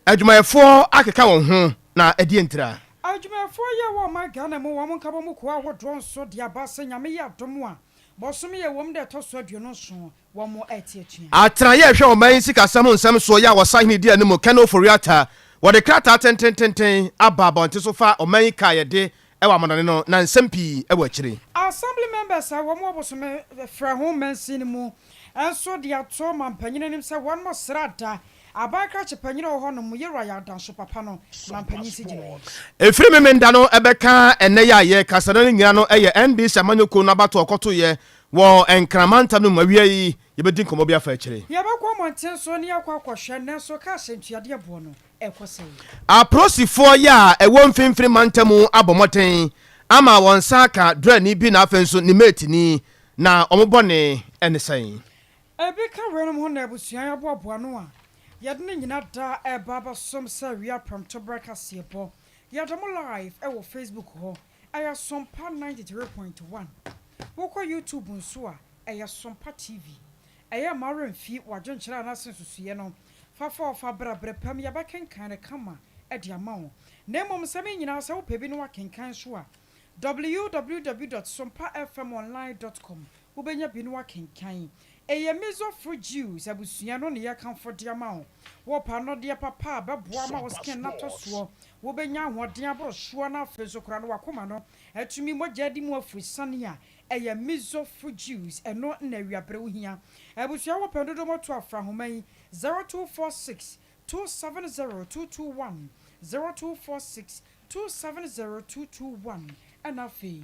Adwumayɛfoɔ akeka wɔn ho na ɛdeɛn ntira? Adwumayɛfoɔ yi a ɛwɔ ɔman Ghana mu wɔn nkabɔmu kuo ahodoɔ nso de aba sɛ Nyame yɛ adom a bɔsome yi a ɛwɔ mu da ɛtɔ so 27 wɔn rete atua. Atenaeɛ a ɛhwɛ ɔman yi sikasɛm ho nsɛm soɔ yi a ɔsahene di anim Ken Ofori-Atta wɔde krataa tentententen aba abɔnten so fa ɔman yi ka a yɛde wɔ amanɔne no na nsɛm pii wɔ akyire. Assembly members a wɔn wɔ bosome frɛ ho mansin mu nso de ato mampanyin anim sɛ wɔn srada Aban krakye panyin a ɔwɔ hɔ nom, Yewura Yaw Danso papa no, mampanyin si gyinae. Ɛfiri Memenda no bɛka ɛnnɛ yi a yɛrekasa no nyina no yɛ NDC amanyɔkuo no abatoɔ ɔkɔtoeɛ wɔ Nkran mantam no mu. Awia yi yɛbɛdi nkɔmmɔ bi afa akyire. Yɛbɛkɔ mmɔnten so na yɛakɔ akɔhwɛ, nanso kaa hyɛntuadeɛ boɔ no rekɔ sɛn? Apolisifoɔ yi a ɛwɔ mfimfini mantam abɔ mmɔden ama wɔn nsa aka drani bi na afei nso ne mateni, na wɔn bɔne ne sɛn? Ebi ka weinom ho na abusua yi aboaboa ano a yɛde ne nyina da ɛreba abɛsom sɛ awia prɛmtoberɛ kaseɛbɔ. Yɛda mo live wɔ Facebook hɔ, ɛyɛ Sompa 93.1. Wokɔ YouTube nso a, ɛyɛ Sompa TV. Ɛyɛ mma wo werɛ mfi w'adwenkyerɛ anaasɛ nsusuiɛ no. Fa fa ɔfa bra berɛ pa mu, yɛbɛkenkan no kama de ama wo. Na mmom nsɛm yi nyinaa sɛ wopɛ bi na woakenkan nso a, www dot sompafmonline dot com Wobɛnya bi na woakenkan. Ɛyɛ Mizo Fruit Juice abusua no na yɛkamfo de ama wo. Wopɛ anɔdeɛ papa a bɛboa ma wo skin no atɔ soɔ, wobɛnya ahoɔden aboro soɔ na afei nso koraa no w'akoma no atumi mogya adi mu afiri sane a, ɛyɛ Mizo Fruit Juice. Ɛno na awiaberɛ wohia. Abusua wopɛ dodoɔ moto afra nhoma yi, 0246 270 221, 0246 270221 ɛna afei.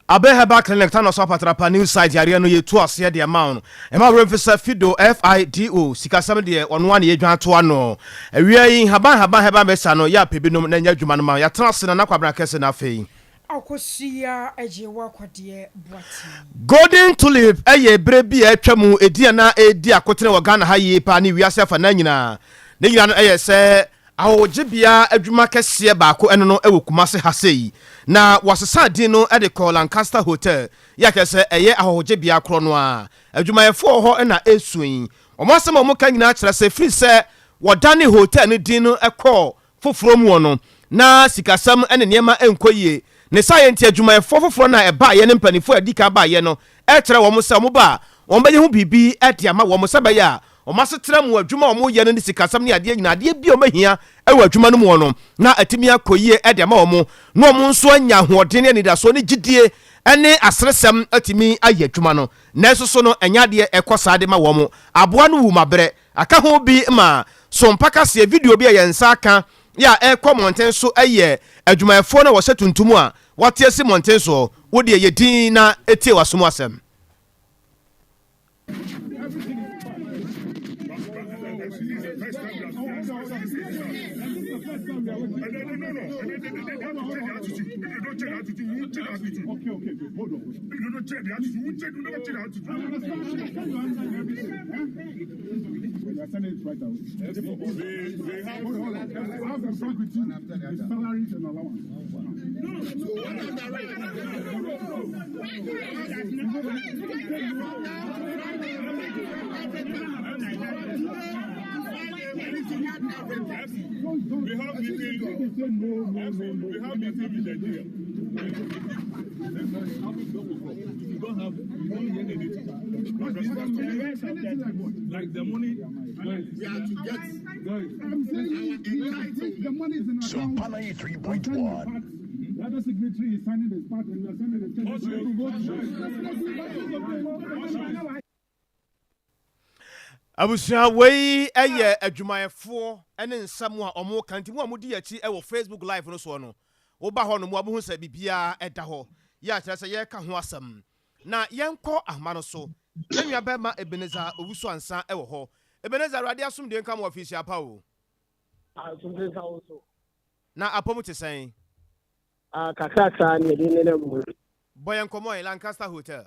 Abe Herbal Clinic Tano so apatrapa new site yareɛ no yɛtu aseɛ de ama wo no ɛma werɛ mfi sɛ Fido FIDO sikasɛm deɛ ɔno ara na yɛdwan ato ano awia yi nhaban nhaban herbal mixture no yɛ apɛ binom na ɛnyɛ adwuma no ma yɛatena ase Nana Kwabena Kɛse na afei Akosua Agyewa Kwadeɛ Boateng. Golden Tulip yɛ berɛ bi a atwa mu edin a na ɛredi akotene wɔ Ghana ha yie paa ne wiase afanaa nyinaa. Ne nyinaa no yɛ sɛ Ahɔhogyebea adwuma kɛseɛ baako ɛno no wɔ Kumasi ha sei, na wɔsesaa din no de kɔɔ Lancaster Hotel, yi a kyerɛ sɛ ɛyɛ ahɔhogyebea korɔ no ara. Adwumayɛfoɔ wɔ hɔ na ɛresu yi. Wɔn asɛm a wɔka nyinaa kyerɛ sɛ ɛfiri sɛ wɔdanee hotel no din no kɔɔ foforɔ muɔ no, na sikasɛm ne nneɛma nkɔ yie. Ne saayɛ nti adwumayɛfoɔ foforɔ no a ɛbaeɛ ne mpanimfoɔ a ɛdi kan baeɛ no kyerɛ wɔn sɛ wɔba a wɔbɛyɛ ho biribi de ama wɔn sɛ ɛbɛyɛ a wɔn asetena mu adwuma a wɔyɛ no ne sikasɛm ne adeɛ nyinaa, adeɛ bi a wɔbɛhia wɔ adwuma no mu no, na atumi akɔ yie de ama wɔn, na wɔn nso anya ahoɔden ne anidasoɔ ne gyidie ne aseresɛm atumi ayɛ adwuma no. Nanso so no, ɛnyɛ adeɛ ɛkɔ saa de ma wɔn. Aboa no wu ma berɛ aka ho bi ma so mpakaseɛ video bi a yɛn nsa aka yɛ a ɛrekɔ mmɔnten so yɛ adwumayɛfoɔ no a wɔhyɛ tuntum a wɔate asi mmɔnten soɔ. Wo deɛ yɛ dinn na tie w'aso mu asɛm. Sompa 93.1. Abusua wei yɛ adwumayɛfoɔ ne nsɛm a wɔn ka nti mo a modi akyi wɔ Facebook live no soɔ no woba hɔ nom wabɛhu sɛ biribiara ɛda hɔ yɛ akyerɛ sɛ yɛreka ho asɛm na yɛnkɔ ahoma no so yɛn nua bɛrima Ebenezer Owusu Ansah wɔ hɔ Ebenezer Awurade asomdue nka mo wɔ afihyia pa o. Asomdue nka wo so. Na apɔmu te sɛn? Ah, kakrakra ne yɛde nenam mu. Bɔ yɛn nkɔmmɔ ɛ, Lancaster Hotel.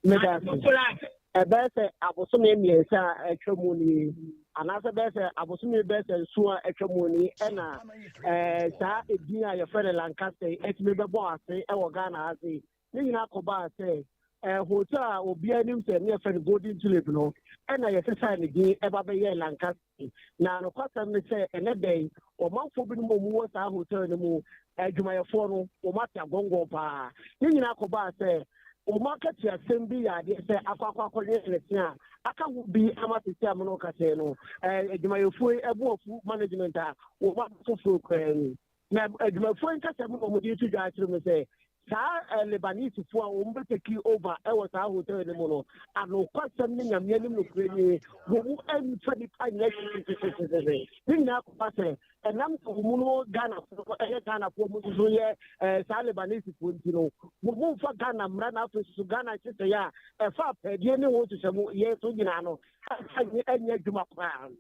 Meda ase. Ɛbɛyɛ sɛ abosome mmiɛnsa a atwa mu nie, anaasɛ bɛyɛ sɛ abosome bɛyɛ sɛ nson a atwa mu nie, ɛna ɛɛ saa edin a yɛfrɛ no Lancaster yi atumi bɛbɔ ase wɔ Ghana ha sei. Ne nyinaa kɔbaa sɛ. Hotel a obiara nim sɛ ne yɛfrɛ no Golden Tulip no ɛna yɛsesaa ne din ɛba bɛyɛɛ Lancaster. Na nokwasɛm ne sɛ ɛnɛ da yi ɔmanfoɔ binom a wɔwɔ saa hotel no mu adwumayɛfoɔ no wɔn ate agɔngɔn paa. Ne nyinaa kɔbaa sɛ wɔn akatuasɛm bi yɛ adeɛ sɛ akɔ akɔ akɔnwene ne se a aka ho bi ama sisi a mo kasa no adwumayɛfoɔ yi ɛbo afu management a wɔn aba foforɔ koraa ni. Na adwumayɛfoɔ yi nkasa mu na wɔde to dwa akyerɛ mu sɛ saa Lebanesefoɔ a wɔn bɛtake over ɛwɔ saa hotel no mu no, anokwasɛm ne Nyame anim nokorɛ nie, wɔn mu ɛmfa nipa nyɛ hwehwehwehwehwehwe. Ne nyinaa kɔba sɛ ɛnam sɛ wɔn mu no Ghanafoɔ ɛyɛ Ghanafoɔ mu nso yɛ saa Lebanesefoɔ nti no, wɔn mu mfa Ghana mmara na afei soso Ghana nhyehyɛeɛ a ɛfa apɛdeɛ ne ho nhyehyɛ mu yɛ so nyinaa no ɛnyɛ ɛnyɛ adwuma koraa.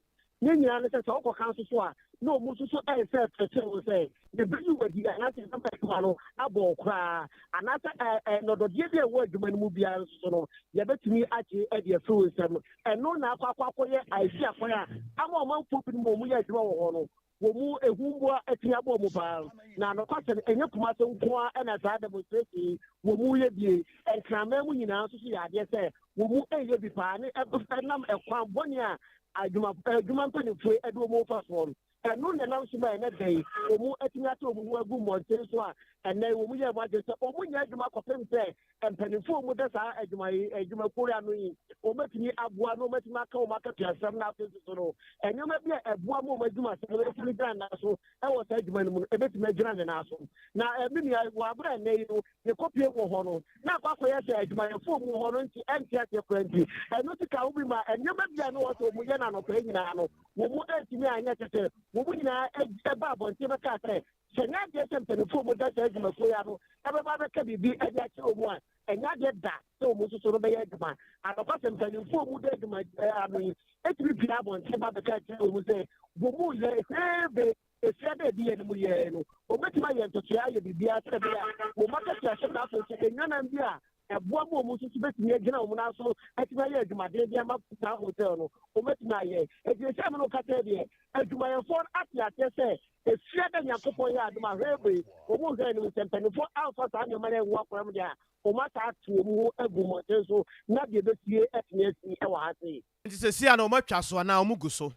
Ne nyinaa no sɛ wokɔka nso so a na ɔmo nso so ɛnsɛ fɛkyɛ wo sɛ yɛbɛyi wadi anaasɛ yɛbɛma adwuma no abɔ wo koraa, anaasɛ nnɔdɔdeɛ bi a ɛwɔ adwuma no mu biara nso so no yɛbɛtumi agye de afiri wo nsam. Ɛno na akɔ akɔ akɔyɛ aesi akwan a ama ɔmanfoɔ binom a ɔmo yɛ adwuma wɔ hɔ no wɔn mu ehu mboa atumi abɔ ɔmo paa. Na nokwasɛm, ɛnyɛ Kumase nko ara ɛna saa demonstration yi wɔn mu yɛ bie. Nkraman mu nyinaa nso so yɛ adeɛ sɛ wɔn mu ɛyɛ bi paa ne ɛnam ɛkwan bɔne a adwuma mpanimfoɔ ɛde wɔn fa soɔ no. Ɛno na ɛnam so ma ɛnɛ da yi wɔn atumi ate wɔn ho agu mmɔnten so a ɛnɛ wɔn yɛ wɔn adwene sɛ wɔn nyɛ adwuma kɔpem sɛ mpanimfoɔ a wɔn da saa adwuma yi adwumakuo yi ano yi wɔn atumi aboa na wɔn atumi aka wɔn akatuasɛm, na afei nso so no nneɛma bi a ɛboa ma wɔn adwuma sɛm no etumi gyina nan so ɛwɔ saa adwuma no mu no ebetumi agyina ne nan so. Na ɛmi nua wɔ abere a ɛnɛ yi no yɛkɔpie wɔ hɔ no na akɔ akɔyɛ sɛ adwumayɛfoɔ mu hɔ no nti ɛnte aseɛ koraa nti ɛno ti ka wo bi ma nneɛma bi a no wɔ sɛ wɔn yɛ no anɔpa yi nyinaa no wɔn mu antumi anyɛ kyɛ sɛ wɔn mu nyinaa ɛba abɔnten bɛka sɛ nyɛ adeɛ sɛ mpanimfoɔ mu da saa adwumakuo yi ano ɛbɛba bɛka biribi ɛde akyerɛ wɔn mu a ɛnyɛ adeɛ da sɛ wɔn nso so no bɛyɛ adwuma. Anɔpa sɛ mpanimfoɔ mu da adwuma ano yi etumi pie abɔnten ba bɛka akyerɛ wɔn mu sɛ wɔn mu yɛ hwee be efia dɛ ebi yɛ no mu yɛ no, wɔn bɛtumi ayɛ ntotoa ayɛ biribiara sɛ ɛbɛyɛ a wɔn akɛse ahyɛ na afei nso enyanam bi a ɛboa mu wɔn nso so bɛtumi agyina wɔn nan so atumi ayɛ adwumaden bi ama saa hotel no wɔn bɛtumi ayɛ. Eti esi mu no kasa deɛ, adwumayɛfoɔ no ate aseɛ sɛ efia dɛ Nyankopɔn yɛ adum ahwɛ wɔn hwɛ anim sɛ mpanimfoɔ amfa saa nneɛma no ɛnwo akora mu deɛ a wɔn asa ato wɔn ho agu mmɔnten so na deɛ bɛsie atumi asi ɛwɔ ha sei. Nti sɛsi a na wɔn atwa so anaa wɔn gu so?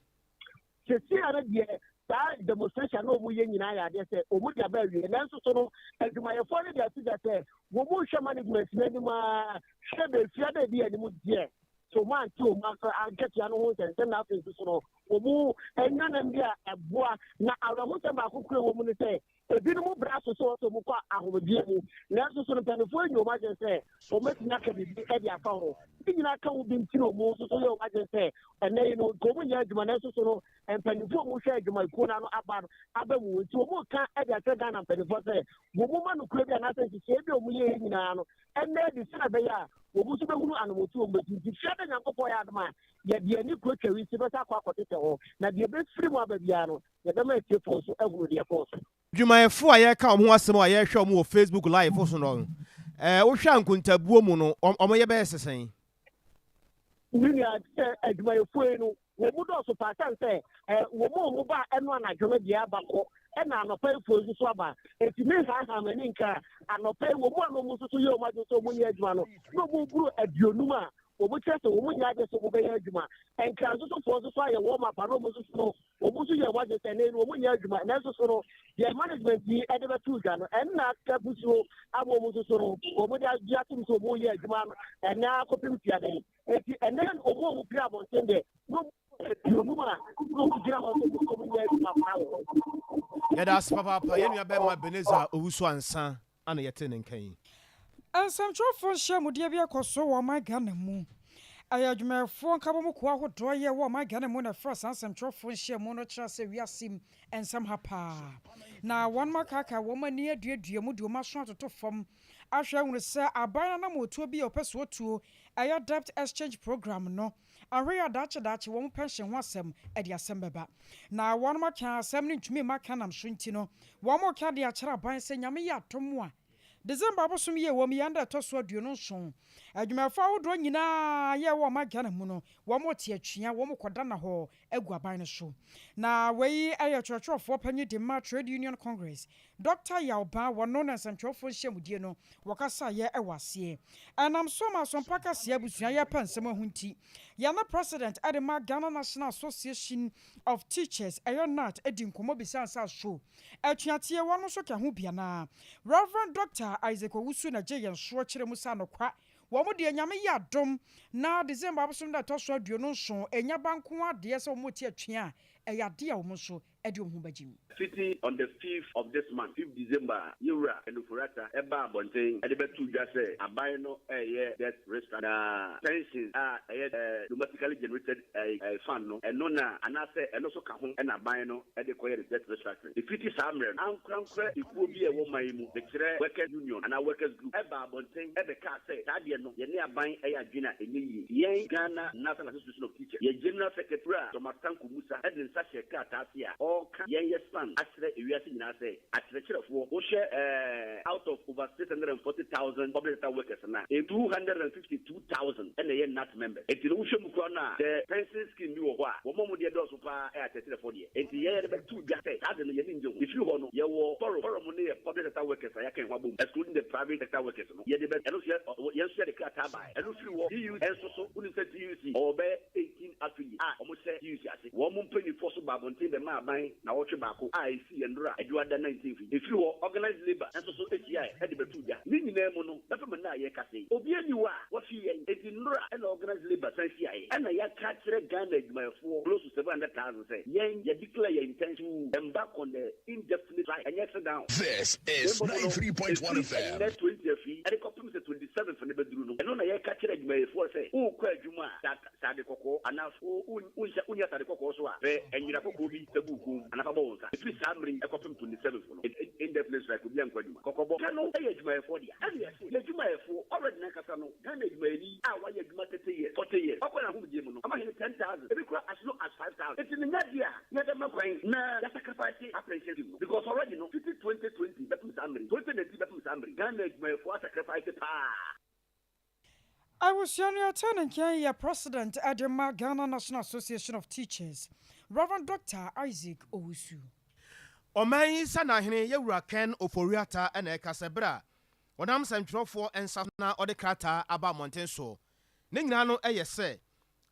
Sɛsi a no deɛ, saa demonstration na wɔn yɛ nyinaa yɛ adeɛ sɛ wɔn de aba awie, nanso so no adwumayɛfoɔ no de ato dwa sɛ wɔn mu hwɛ management n'anim a hwɛ beefia dɛ bi anim deɛ so wɔn ante wɔn akatua no ho nsɛnsɛm, na afei nso so no wɔn mu nyanam bi a ɛboa. Na awerɛhosɛm baako kura wɔn mu no sɛ ebinom bra so sɛ wɔsɛ wɔn kɔ ahomegyeɛ mu, nanso so no mpanimfoɔ enyi wɔn adwene sɛ wɔn atumi aka biribi de afa ho. Ne nyinaa ka ho bi nti na wɔn nso so yɛ wɔn adwene sɛ ɛnɛ yi no nka wɔn nyɛ adwuma, nanso so no mpanimfoɔ a wɔhwɛ adwumakuo no ano aba no aba mu nti wɔn ka de akyerɛ Ghana mpanimfoɔ sɛ wɔn mu ma no kura bi anaasɛ nhyehyɛeɛ bi a wɔn yɛ yi nyinaa no ɛnɛ adi sɛ ɛbɛyɛ a wɔn nso bɛhunu anomotu wɔn bɛtu. Nti fia dɛ Nyankopɔn yɛ adom a yɛde ani kuro twɛwi si bɛsɛ akɔ akɔtetɛ hɔ, na deɛ bɛfiri mu aba biara no yɛbɛma atiefoɔ nso ahunu deɛ kɔɔ so. Adwumayɛfoɔ a yɛreka wɔn ho asɛm a yɛrehwɛ wɔn wɔ Facebook Live so no, wohwɛ a nkontabuo mu no wɔn yɛ bɛyɛ sesɛn? Ne nua, sɛ adwumayɛfoɔ yi no wɔn mu dɔɔso paa san sɛ wɔn mu a wɔn ba ɛno anadwo no deɛ aba kɔ, ɛna anɔpa yi nso so aba. Eti mi haahaa m'ani nka anɔpa yi wɔn mu a wɔn nso so yɛ wɔn adwene sɛ wɔn nyɛ adwuma no na wɔn buru 50 a wɔn kyerɛ sɛ wɔn nyɛ adwene sɛ wɔn bɛyɛ adwuma. Nkran nso so foɔ nso so ayɛ wɔn apa na wɔn nso so no wɔn nso yɛ wɔn adwene sɛ ɛnɛ no wɔn nyɛ adwuma, nanso so no deɛ management yi ɛde bɛto dwa no ɛnna aka busuo ama wɔn nso so no wɔn de agye atum sɛ wɔn yɛ adwuma no ɛnɛ akɔpem fiade. Eti ɛnɛ wɔn a wɔn pere abɔnten deɛ wɔn 50 a wɔn gyina hɔ sɛ wɔn nyɛ adwuma paa wɔ hɔ. Yɛda ase papaapa, yɛn nua bɛrima Ebenezer Owusu Ansa ana yɛte ne nka yi. Nsɛmtwerɛfoɔ nhyiamudeɛ bi akɔ so wɔ ɔman Ghana mu. Ɛyɛ adwumayɛfoɔ nkabom kuo ahodoɔ yɛ wɔ ɔman Ghana mu na ɛfrɛ saa nsɛmtwerɛfoɔ nhyiamu no kyerɛ sɛ wiase mu nsɛm ha paa na wɔn akaaka wɔn ani aduadua mu de wɔn aso atoto fam ahwɛ ahunu sɛ aban anammɔtuo bi a ɔpɛ so otuo ɛyɛ debt exchange program no ahwɛ yɛ adaakye daakye wɔn pension ho asɛm ɛde asɛm bɛba na wɔn aka asɛm no ntumi mma ka nam so. Nti no wɔn ka de akyerɛ aban sɛ Nyame yɛ atom a December abosom yie wɔ mu yɛn da ɛtɔ so 27. Adwumayɛfoɔ ahodoɔ nyinaa yɛ wɔ ɔman Ghana mu no, wɔn te atua, wɔn kɔda na hɔ agu aban no so. Na wei yɛ kyerɛkyerɛfoɔ panyin de ma Trade Union Congress, Dr. Yaw Baah, wɔno na nsɛmtwerɛfoɔ nhyiamudie no wɔkasaeɛ wɔ aseɛ. Ɛnam so ma Asompa Kaseɛ abusua yɛpɛ nsɛm ahu nti, yɛne President de ma Ghana National Association of Teachers, ɛyɛ GNAT, di nkɔmmɔ bisa nsa so atuateɛ wɔn nso ka ho bi anaa. Reverend Dr. Isaac Owusu na gye yɛn soɔ kyerɛ mu sɛ anokwa wɔn deɛ, Nyame yɛ adom na December abosom da ɛtɔ so 27 ɛnya ba nko adeɛ sɛ wɔn ti atua a, ɛyɛ adeɛ a wɔn nso de wɔn ho bɛgye mu. Fiti on the 5th of this month, 5 December, yɛwura Ken Ofori-Atta ɛba abɔnten ɛde bɛto dwa sɛ aban no ɛyɛ debt restructure na pensions a ɛyɛ domestically generated fund no, ɛno na anaasɛ ɛno nso ka ho ɛna aban no ɛde kɔyɛ the debt restructuring. Efiti saa mmerɛ no, ankorankora ekuo bi a ɛwɔ man yi mu, mekyerɛ workers union anaa workers group, ɛba abɔnten ɛbɛka sɛ saa deɛ no, yɛne aban ɛyɛ adwene a ɛnyɛ yie. Yɛn Ghana National Association of Teachers, yɛ general secretary a Thomas Tanko Musa ɛde nsa hyɛ krataa ase a ɔreka yɛn yɛ stand akyerɛ ewiase nyinaa sɛ akyerɛkyerɛfoɔ, wohwɛ out of over 640,000 public sector workers na 252,000 ɛna ɛyɛ GNAT members. Eti no, wohwɛ mu kora no a, sɛ pension scheme bi wɔ hɔ a, wɔn a wɔn deɛ dɔɔso paa ɛyɛ akyerɛkyerɛfoɔ deɛ. Eti yɛn yɛde bɛto dwa sɛ saa de no, yɛn ngye ho. Efiri hɔ no, yɛwɔ forum. Forum no yɛ public sector workers a yɛaka yɛn ho abom, excluding the private sector workers no. Yɛde bɛ ɛno nso yɛ yɛn nso yɛde krataa baa. Ɛno firi hɔ, TUC ɛnso so, wonim sɛ TUC ɔwɔ bɛyɛ 18 affiliate a wɔn hyɛ TUC ase. Wɔn mo mpanyinfoɔ so ba abɔnten bɛma aban na wɔtwe baako a esi yɛn nnora Adwuada 19 fi. Efiri hɔ, organized labour nso so ehyia ɛde bɛto dwa. Ne nyinaa mu no, bɛfɛ nna a yɛkasa yi, obi ani hɔ a wɔfi yɛn. Eti nnora ɛna organized labour san hyiaeɛ ɛna yɛaka kyerɛ Ghana adwumayɛfoɔ close to 700,000 sɛ yɛn yɛ declare yɛn intention to embark on the indefinite strike. Ɛnyɛ sit down. This is 93.1 FM. Ɛnɛ 20 afi ɛde kɔpem sɛ 27 ne bɛduru no, ɛno na yɛka kyerɛ adwumayɛfoɔ sɛ wokɔ adwuma a, sɛ ade kɔkɔɔ anaa wonhyɛ wonya sade kɔkɔɔ so a, pɛ ɛnyina kɔkɔɔ bi gu kɔn mu anaa fa bɔ wo nsa. Ɛfiri saa mmere yi ɛkɔpem 27 no, indefinite strike, obi ankɔ adwuma. Kɔkɔbɔ ka no ɛyɛ adwumayɛfoɔ dea. Ɛne yɛse yɛ adwumayɛfoɔ already nankasa no, Ghana adwumayɛni a wayɛ adwuma 30 years, 40 years, ɔkɔ n'ahomegye mu no, ɔma hene 10,000, ebi kora as low as 5,000. Enti ne nya deɛ a yɛbɛma kwan na yɛsacrifice pension scheme no, because already no, fiti 2020 bɛpem saa mmere, 2019 bɛpem saa mmere, Ghana adwumayɛfoɔ asacrifice paa. Abusua no, yɛte ne nkyɛn yɛ President de ma Ghana National Association of Teachers, Reverend Dr. Isaac Owusu. Ɔman yi sanahene, yɛwura Ken Ofori-Atta, ɛna ɛka sɛ berɛ a ɔnam nsɛntwerɛfoɔ nsa na ɔde krataa aba mmɔnten so, ne nyinaa no yɛ sɛ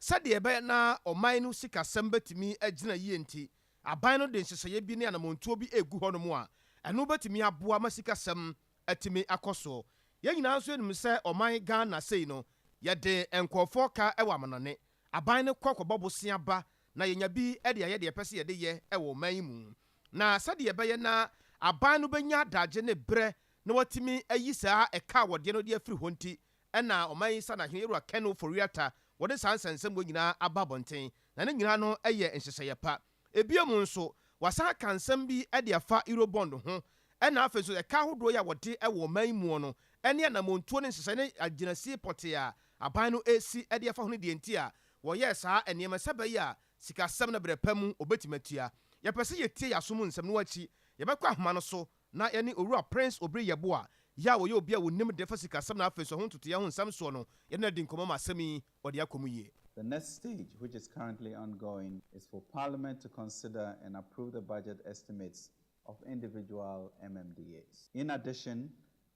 sɛdeɛ ɛbɛyɛ na ɔman no sikasɛm bɛtumi agyina yie nti, aban no de nhyehyɛeɛ bi ne anammɔntuo bi egu hɔ nom a ɛno bɛtumi aboa ma sikasɛm atumi akɔ so. Yɛn nyinaa nso anim sɛ ɔman Ghana sei no, yɛde nkurɔfoɔ ka wɔ amanɔne. Aban no kɔ kɔbɔ bosea ba na yɛnya bi de ayɛ deɛ ɛpɛ sɛ yɛde yɛ wɔ ɔman yi mu. Na sɛdeɛ ɛbɛyɛ na aban no bɛnya adagye ne berɛ na watumi ayi saa ɛka a wɔdeɛ no de afiri hɔ nti, ɛna ɔman yi sanahene, yɛwura Ken Ofori-Atta, wɔde saa nsɛnsɛm wɔ nyinaa aba abɔnten, na ne nyinaa no yɛ nhyehyɛeɛ pa. Ebio mu nso, wasan aka nsɛm bi de afa Eurobond ho, ɛna afei nso ɛka ahodoɔ yi a wɔde wɔ ɔman yi mu no, ɛne anamontuo ne nhyehyɛe ne agyinasie pɔtee a aban no esi de afa ho no, deɛ nti a wɔyɛɛ saa nneɛma sɛ bɛyɛ a sikasɛm no berɛ pa mu obɛtumi atua. Yɛpɛ sɛ yɛtie yɛaso mu nsɛm no akyi, yɛbɛkɔ ahoma no so na yɛne Owura Prince Obiri Yɛbo a yɛ a wɔyɛ obi a wɔnim de fa sikasɛm na afei so ho ntotoeɛ ho nsɛm soɔ no, yɛne no adi nkɔmmɔ ma asɛm yi wɔde akɔ mu yie. The next stage, which is currently ongoing, is for Parliament to consider and approve the budget estimates of individual MMDAs. In addition,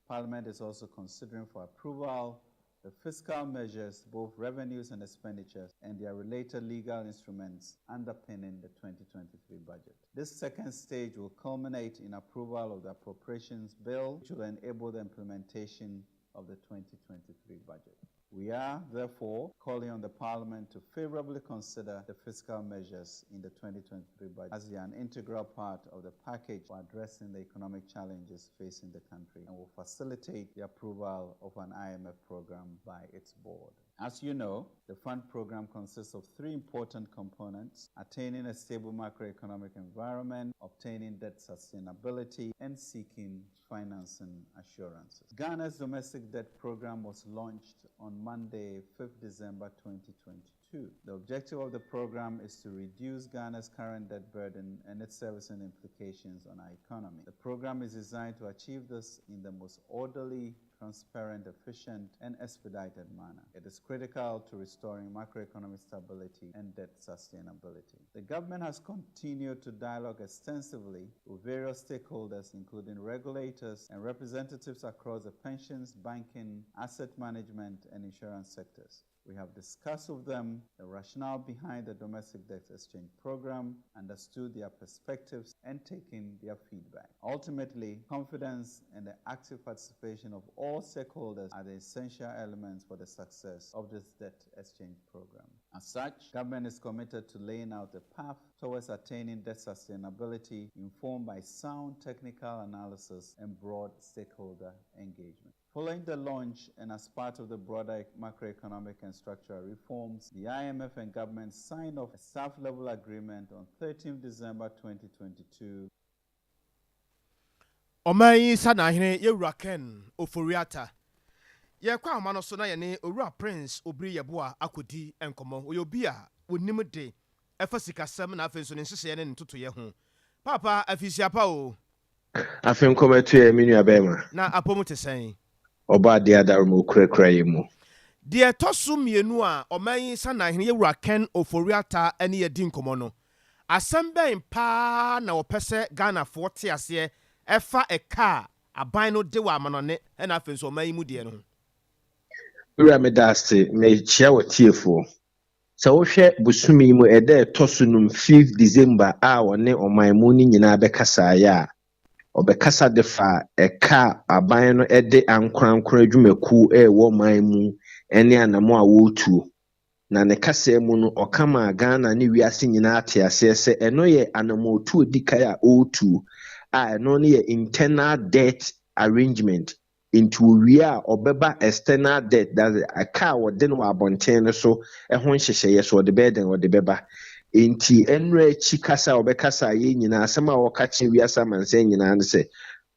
Parliament is also considering for approval the fiscal measures, both revenues and expenditures, and their related legal instruments underpinning the 2023 budget. This second stage will culminate in approval of the Appropriations Bill, which will enable the implementation of the 2023 budget. We are, therefore, calling on the Parliament to favorably consider the fiscal measures in the 2023 budget as they are an integral part of the package for addressing the economic challenges facing the country and will facilitate the approval of an IMF program by its board. As you know, the fund program consists of three important components: attaining a stable macroeconomic environment, obtaining debt sustainability, and seeking financing assurances. Ghana's domestic debt program was launched on Monday, 5th December 2022. The objective of the program is to reduce Ghana's current debt burden and its servicing implications on our economy. The program is designed to achieve this in the most orderly, transparent, transparent, efficient, and expedited manner. It is critical to restoring macroeconomic stability and debt sustainability. The government has continued to dialogue extensively with various stakeholders, including regulators and representatives across the pensions, banking, asset management, and insurance sectors. We have discussed with them the rationale behind the domestic debt exchange program, understood their perspectives, and taken their feedback. Ultimately, confidence and the active participation of all stakeholders are the essential elements for the success of this debt exchange program. As such, government is committed to laying out a path towards attaining debt sustainability informed by sound technical analysis and broad stakeholder engagement. Following the launch and as part of the broader macroeconomic and structural reforms, the IMF and government signed off a staff-level agreement on 13 December 2022. Ɔman yi sanahene, Yɛwura Ken Ofori-Atta. Yɛkɔ ahoma no so na yɛne Owura Prince Obiri Yɛboa akɔdi nkɔmmɔ. Ɔyɛ obi a onim de ɛfa sikasɛm na afei nso ne nhyehyɛeɛ ne ne ntotoyɛ ho. Papa, afisiapa o. Afei nkɔmɛto yɛ, me nua bɛrima. Na apɔmu te sɛn? Ɔbɔ adeɛ adaroma, okurakura yɛ mu. Deɛ ɛtɔ so mmienu a ɔman yi sanahene, Yɛwura Ken Ofori-Atta ne yɛdi nkɔmmɔ no, asɛm bɛn paa na wɔpɛ sɛ Ghanafoɔ te aseɛ ɛfa ɛka a aban no de wɔ amanɔne ɛna afei nso ɔman yi mu deɛ no ho? Wura, meda ase. Mekyia wɔ tiefoɔ. Sɛ wohwɛ bosome yi mu ɛda ɛtɔ so num, 5 December, a wɔne ɔman mu no nyinaa bɛkasaeɛ a ɔbɛkasa de fa ɛka a aban no de ankorankora adwumakuo ɛwɔ ɔman mu ne anamo a wɔretuo. Na ne kasa mu no, ɔka maa Ghana ne wiase nyinaa te aseɛ sɛ ɛno yɛ anammɔtuo di kan a ɔretuo, a ɛno no yɛ internal debt arrangement. Nti owie a, ɔbɛba external debt, that is ɛka a wɔde no wɔ abɔnten no so ho nhyehyɛeɛ so ɔde bɛyɛ den ɔde bɛba. Nti nnura akyi kasa a ɔbɛkasa a yɛn nyinaa, asɛm a wɔka kyerɛ wiase amansan nyinaa no sɛ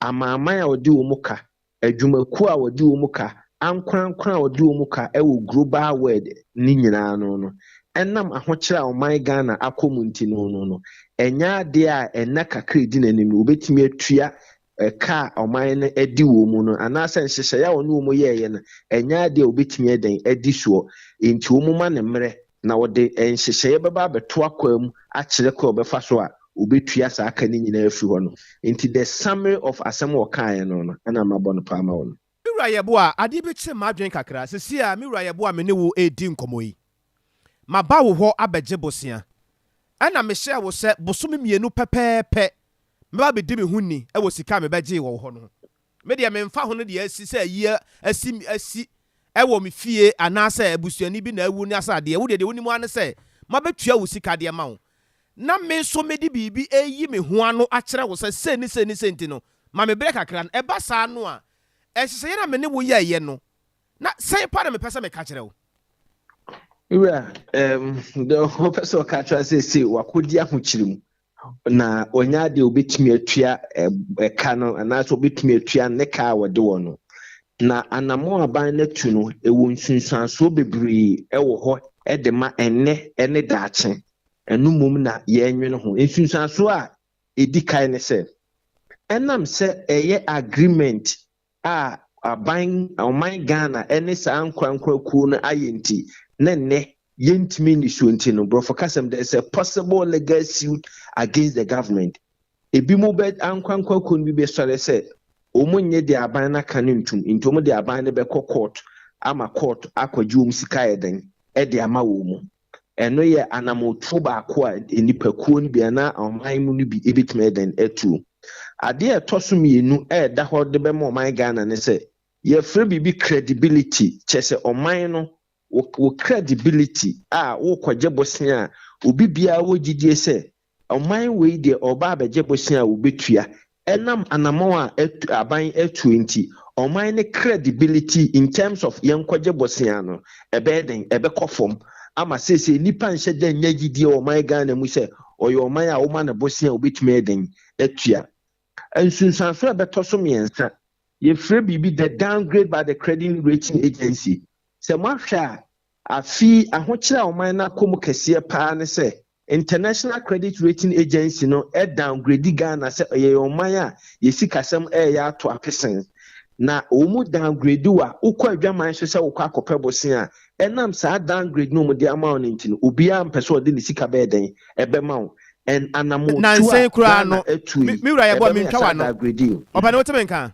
amanaman a wɔde wɔn ka, adwumakuo a wɔde wɔn ka, ankorankora a wɔde wɔn ka wɔ global world ne nyinaa no, ɛnam ahokyere a ɔman Ghana akɔ mu nti no, ɛnyɛ adeɛ a ɛnna kakra edi n'anim no wɔbɛtumi atua ɛka a ɔman no adi wɔ mu no, anaasɛ nhyehyɛeɛ a wɔne wɔn yɛɛyɛ no, ɛnyɛ adeɛ a wɔbɛtumi ɛdɛn adi soɔ. Nti wɔn ma ne mmerɛ na wɔde nhyehyɛeɛ bɛba abɛto akwan mu akyerɛ kwan a ɔbɛfa so a wɔbɛtua saa aka no nyinaa afiri hɔ no. Nti the summary of asɛm a wɔkaeɛ no, ɛna mabɔ no paa ma wo no. Me wura Yɛboa, adeɛ bi kyerɛ m'adwene kakra. Sisi a me wura Yɛboa, me ne wo edi nkɔmmɔ yi, maba wo hɔ abɛgye bosea, ɛna mehyɛɛ wo sɛ bosome 2 pɛpɛɛpɛ mɛba bɛdi me ho ni ɛwɔ sika a mebɛgyee wɔ wo hɔ no ho. Me deɛ, memfa ho no deɛ asi sɛ ayi asi ɛwɔ me fie anaasɛ abusuani bi na awu ne asa adeɛ. Wo deɛ, wonim ara ne sɛ mabɛtua wo sika deɛ ma wo, na me nso mede biribi ɛyi me ho ano akyerɛ wo sɛ sei ne sei ne sei. Nti no, ma me berɛ kakra no. Ɛba saa no a, ɛhyehyɛeɛ na me ne wo yɛɛyɛ no na sɛn pa na mepɛ sɛ meka kyerɛ wo? Wura, deɛ wɔpɛ sɛ ɔka kyerɛ sɛ sɛ wakɔdi ahokyere mu na ɔnyɛ adeɛ a obɛtumi atua ɛka no anaasɛ obɛtumi atua ne ka a wɔde wɔ no. Na anammɔn aban no atu no, ɛwɔ nsunsuansoɔ bebree ɛwɔ hɔ ɛde ma ɛnnɛ ɛne daakye. Ɛno mmom na yɛnwene ho. Nsunsuansoɔ a ɛdi kan ne sɛ, ɛnam sɛ ɛyɛ agreement a aban, ɔman Ghana ɛne saa nkorankora kuo no ayɛ nti, ne nnɛ yɛntumi nni so. Nti no, borɔfo kasɛm, there is a possible legal suit against the government. Ebi mu bɛ ankorankora kuo no bi bɛsɔre sɛ wɔn nyɛ deɛ aban no aka no ntum, nti wɔn de aban no bɛkɔ court ama court akɔgye wɔn sika yɛ den ɛde ama wɔn mu. Ɛno yɛ anamotuo baako a nipakuo no bi anaa ɔman mu no bi ebɛtumi ɛden atuo. Adeɛ a ɛtɔ so mmienu a ɛda hɔ de bɛma ɔman Ghana ne sɛ yɛfrɛ biribi credibility, kyerɛ sɛ ɔman no wo credibility a wokɔgye bosea a obi biara wɔ gyidie sɛ ɔman wei deɛ, ɔba abɛgye bosea a wobɛtua. Ɛnam anammɔn a aban atuo nti, ɔman ne credibility in terms of yɛnkɔgye bosea no ɛbɛyɛ den, ɛbɛkɔ fam ama seesei nipa nhyɛ da nya gyidie wɔ ɔman Ghana mu sɛ ɔyɛ ɔman a woma ne bosea a wobɛtumi ɛden atua. Nsunsuanso a ɛbɛtɔ so mmiɛnsa, yɛfrɛ biribi the downgrade by the credit rating agency. Sɛ moahwɛ a, afi ahokyerɛ a ɔman no akɔ mu kɛseɛ paa ne sɛ International Credit Rating Agency no downgrade Ghana sɛ ɛyɛ ɔman a yɛsi kasɛm ɛyɛ ato apesen. Na wɔn downgrade wo a, wokɔ adwaman so sɛ wokɔ akɔpɛ bosea a, ɛnam saa downgrade no a wɔde ama wo no nti no, obiara mpɛ sɛ ɔde ne sika bɛyɛ dɛn? Ɛbɛma wo. And anammɔntuo Nansa a yi koraa Ghana no, atu me yi, me wura yɛboa ɛbɛma mentwa yɛasan w'ano. downgrade wo. Ɔpɛni wote me nka?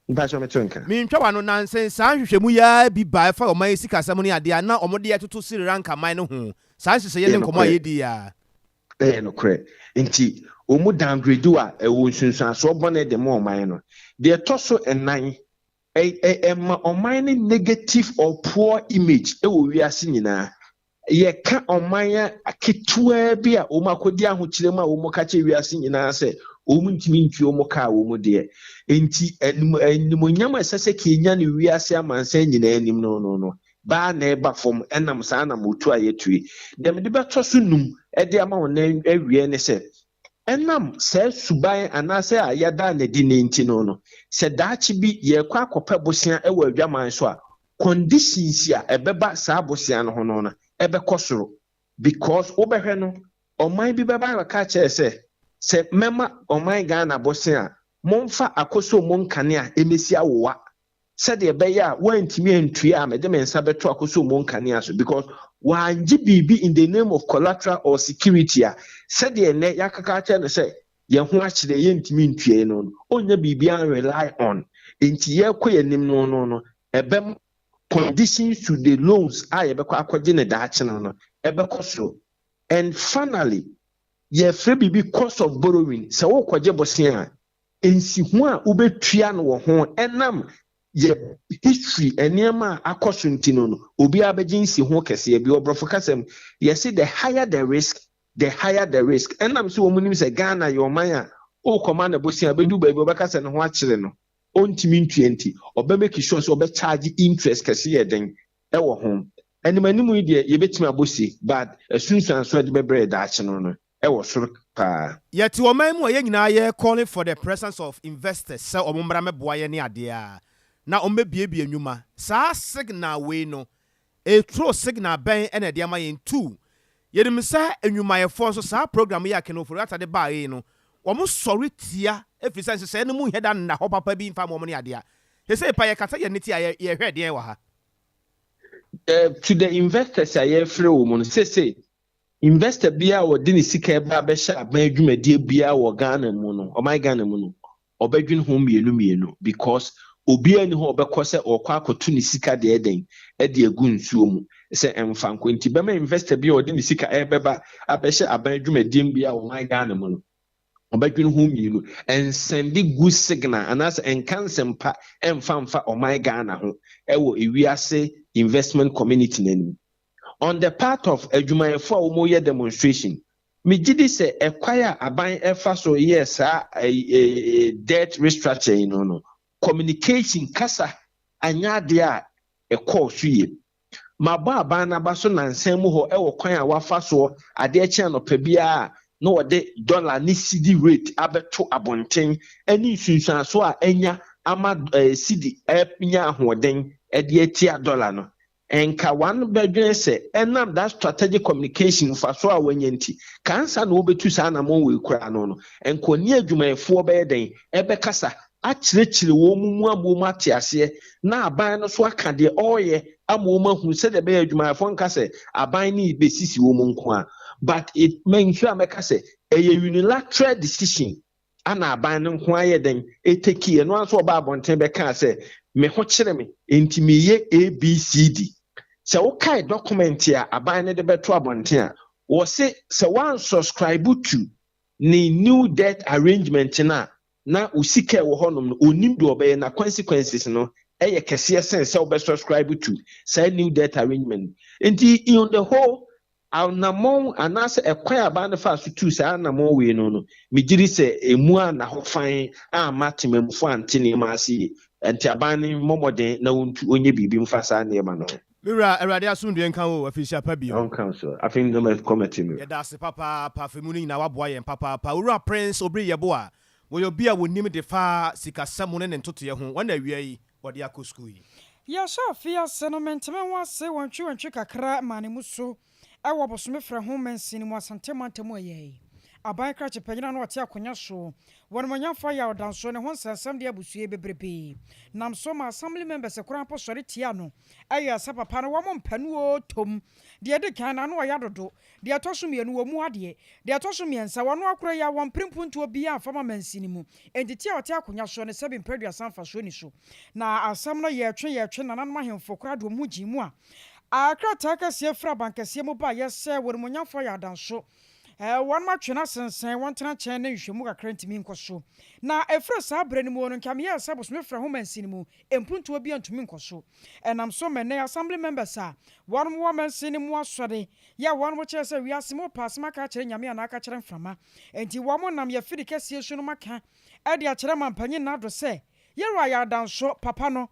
Mpakyɛw mete wo nka. Mentwa w'ano, nansa yi saa nhwehwɛmu yi ara bi baa ɛfa ɔman yi sikasɛm ne adeɛ a na wɔde ɛtoto Sri Lanka man no ho. Saa nhyehyɛeɛ Ɛyɛ ne nkɔmmɔ a nokorɛ. yɛdii yi ara. Ɛyɛ nokorɛ. Nti wɔn downgrade wo a, ɛwɔ nsunsuansoɔ bɔne de ma ɔman no. Deɛ ɛtɔ so nnan, ɛ ɛ ɛma ɔman no negative or poor image wɔ wiase nyinaa. Yɛka ɔman a ketewaa bi a wɔn akɔdi ahokyerɛ mu a wɔn ka kyerɛ wiase nyinaa sɛ wɔn ntumi ntua wɔn ka a wɔn deɛ. Nti anim animuonyam a ɛsɛ sɛ kenya no wiase amansan nyinaa anim no no no baa na ɛba fam ɛnam saa anammɔtu a yɛatu yi. Deɛ mede bɛtɔ so num de ama wo nnɛ awieɛ ne sɛ, ɛnam saa suban anaasɛ a yɛadaa no adi no nti no no, sɛ daakye bi yɛrekɔ akɔpɛ bosea wɔ adwaman so a, conditions a ɛbɛba saa bosea no ho no no ɛbɛkɔ soro because wobɛhwɛ no, ɔman bi bɛba abɛka akyerɛ sɛ, sɛ mɛma ɔman Ghana bosea a, momfa akosombo nkanea mmɛsi awowa sɛdeɛ ɛbɛyɛ a woantumi antua a mede me nsa bɛto akosombo nkanea so because wangye biribi in the name of collateral or security a sɛdeɛ nnɛ yɛakaka akyerɛ no sɛ yɛn ho akyerɛ yɛntumi ntua yi no no ɔnnya biribiara rely on nti yɛrekɔ yɛn anim no no no ɛbɛma conditions to the loans a yɛbɛkɔ akɔgye ne daakye no no ɛbɛkɔ soro. And finally yɛfrɛ biribi cost of borrowing. Sɛ wokɔgye bosea a, nsiho a wobɛtua no wɔ ho ɛnam yɛ history nneɛma a akɔ so nti no no obiara bɛgye nsiho kɛseɛ bi. Ɔborɔfo kasɛm yɛse the higher the risk, the higher the risk. Ɛnam sɛ wɔn nim sɛ Ghana yɛ ɔman a ɔrekɔma ne bosea bɛdu baabi ɔbɛka sɛ ne ho akyere no ɔntumi ntua nti ɔbɛ make sure sɛ ɔbɛ charge interest kɛse yɛ den ɛwɔ ho. Anim anim yi deɛ yɛbɛtumi abɔ si, but asunsuanso a ɛde bɛbrɛ daakye no no ɛwɔ soro paa. Yɛte ɔman mu a yɛn nyinaa yɛ calling for the presence of investors sɛ wɔn mmra mmɛboa yɛn ne adeɛ a na wɔn bɛbuebue nnwuma. Saa signal wei no, ɛturo signal bɛn ɛna ɛde ama yɛn? Two, yɛnim sɛ nnwumayɛfoɔ nso saa program yi a Ken Ofori-Atta de baa yi no, wɔn sɔre tia ɛfiri sɛ nhyehyɛeɛ no mu nhɛ da nna hɔ papa bi mfa ma wɔn ne adeɛ a. Sesei pa yɛkasa yɛn ne ti a yɛhwɛ deɛn wɔ ha? To the investors a yɛfrɛ wɔ mu no, sese investor biara a wɔde ne sika ɛba abɛhyɛ aban adwumadie biara wɔ Ghana mu no, ɔman Ghana mu no, ɔbɛdwene ho mmienu mmienu because obiara ni hɔ ɔbɛkɔ sɛ ɔkɔ akɔto ne sika deɛ ɛdɛn ɛde agu nsuo mu sɛ ɛmfa nkɔ. Nti bɛma investor bi a ɔde ne sika ɛbɛba abɛhyɛ aban adwumadie biara wɔ ɔman Ghana mu no, ɔbɛdwene ho mmienu. Ɛnsend good signal anaasɛ ɛnka nsɛmpa ɛmfa mfa ɔman Ghana ho ɛwɔ ewiase investment community n'anim. On the part of adwumayɛfoɔ a wɔyɛ demonstration, megye di sɛ ɛkwan a aban ɛfa so yɛ saa debt restructure yi no, communication kasa anyɛ adeɛ a ɛkɔɔ so yie. Mabɔ aban n'aba so nansan mu hɔ ɛwɔ kwan a wafa soɔ adeɛ kyɛn anɔpa biara na wɔde dollar ne cedi rate abɛto abɔnten ɛne nsunsuanso a ɛnya ama cedi ɛnya ahoɔden ɛde atia dollar no. Nka one bɛdwene sɛ ɛnam that strategic communication mfaso a wɔanya nti kansa na wɔbɛtu saa anammɔn wei koraa no, nkɔni adwumayɛfoɔ bɛyɛ den ɛbɛkasa akyerɛkyerɛ wɔn mu ama wɔn ate aseɛ na aban no so aka deɛ ɔreyɛ ama wɔn ahu sɛdeɛ ɛbɛyɛ adwumayɛfoɔ nka sɛ aban no bɛsisi wɔn nko a. But it mɛnhwɛ a mɛka sɛ ɛyɛ unilateral decision ana aban no nko ayɛ den ɛtake. Ɛno nso ɔba abɔnten bɛka sɛ me ho kyerɛ me nti meyɛ ABCD. Sɛ wokae document a aban no de bɛto abɔnten a, wɔse sɛ woansubscribe to ne new debt arrangement no a, na wo sika ɛwɔ hɔnom no onim deɛ ɔbɛyɛ na consequences no ɛyɛ kɛseɛ sen sɛ wobɛsubscribe to saa new debt arrangement. Nti in the whole, anammɔn anaasɛ ɛkwan aban no fa so tu saa anammɔn wei no, megye di sɛ emu a na hɔ fan ama temamufo ante nneɛma ase yie. Nti aban no mmɔ mmɔden na wɔntu ɔnyɛ biribi mfa saa nneɛma no ho. Mewura, Awurade asomdwe nka wo. Afihyia pa bio. Ɔnka so afei nnɔma kɔmɛte mi. Yɛda ase papaapa. Afei mu no nyinaa waboa yɛn papaapa. Owura Prince Obiri Yɛbo a wɔyɛ obi a wɔnim de fa sikasɛm ne ne ntotoeɛ ho wɔn awia yi wɔde akɔ sukuu yi. Yɛhyɛ afe ase no, menteme ho ase wɔntwe wɔntwe kakra ma ne mu so ɛwɔ Bosome Frɛ ho mansin mu, Asante mantam. Ɛyɛ yi. Aban krakye panyin a na ɔte akonya so wɔ animuonyamfoɔ Yaw Danso ne ho nsɛnsɛm de abusue bebrebee nam so ma Assembly members koraa mpo sɔre tia no yɛɛ sɛ papa no wɔn mpɛ no oo tom. Deɛ ɛdi kan n'ano ɔya dodo, deɛ ɛtɔ so mmienu wɔmmu adeɛ, deɛ ɛtɔ so mmiɛnsa wɔn akora yi a wɔmpere mpuntuo biara mfa ma mansini mu, enti te a ɔte akonya soɔ no sɛbi mprɛ aduasa mfasoɔ nni so. Na asɛm no yɛretwe yɛretwe nananom ahemfo koraa de wɔn ho gyee mu a krataa kɛseɛ firi abankɛseɛ mu baeɛ sɛ wɔn animuonyamfoɔ Yaw Danso Wɔn atwe no asensɛn, wɔn tena nkyɛn na nhwehwɛmu kakra ntumi nkɔ so. Na ɛfiri saa berɛ no mu no, nka meyɛɛ sɛ bosome frɛ ho mansin no mu mpuntuo biara ntumi nkɔ so. Ɛnam so ma ɛnnɛ Assembly members a wɔn wɔ mansin no mu asɔre yɛ a wɔn kyerɛ sɛ wiase mu pɛ asɛm aka akyerɛ Nyame anaa aka akyerɛ mframa. Enti wɔn nam yɛ fidi kɛseɛ su nom aka de akyerɛ Mampanyin Nado sɛ Yɛwura Yardanso papa no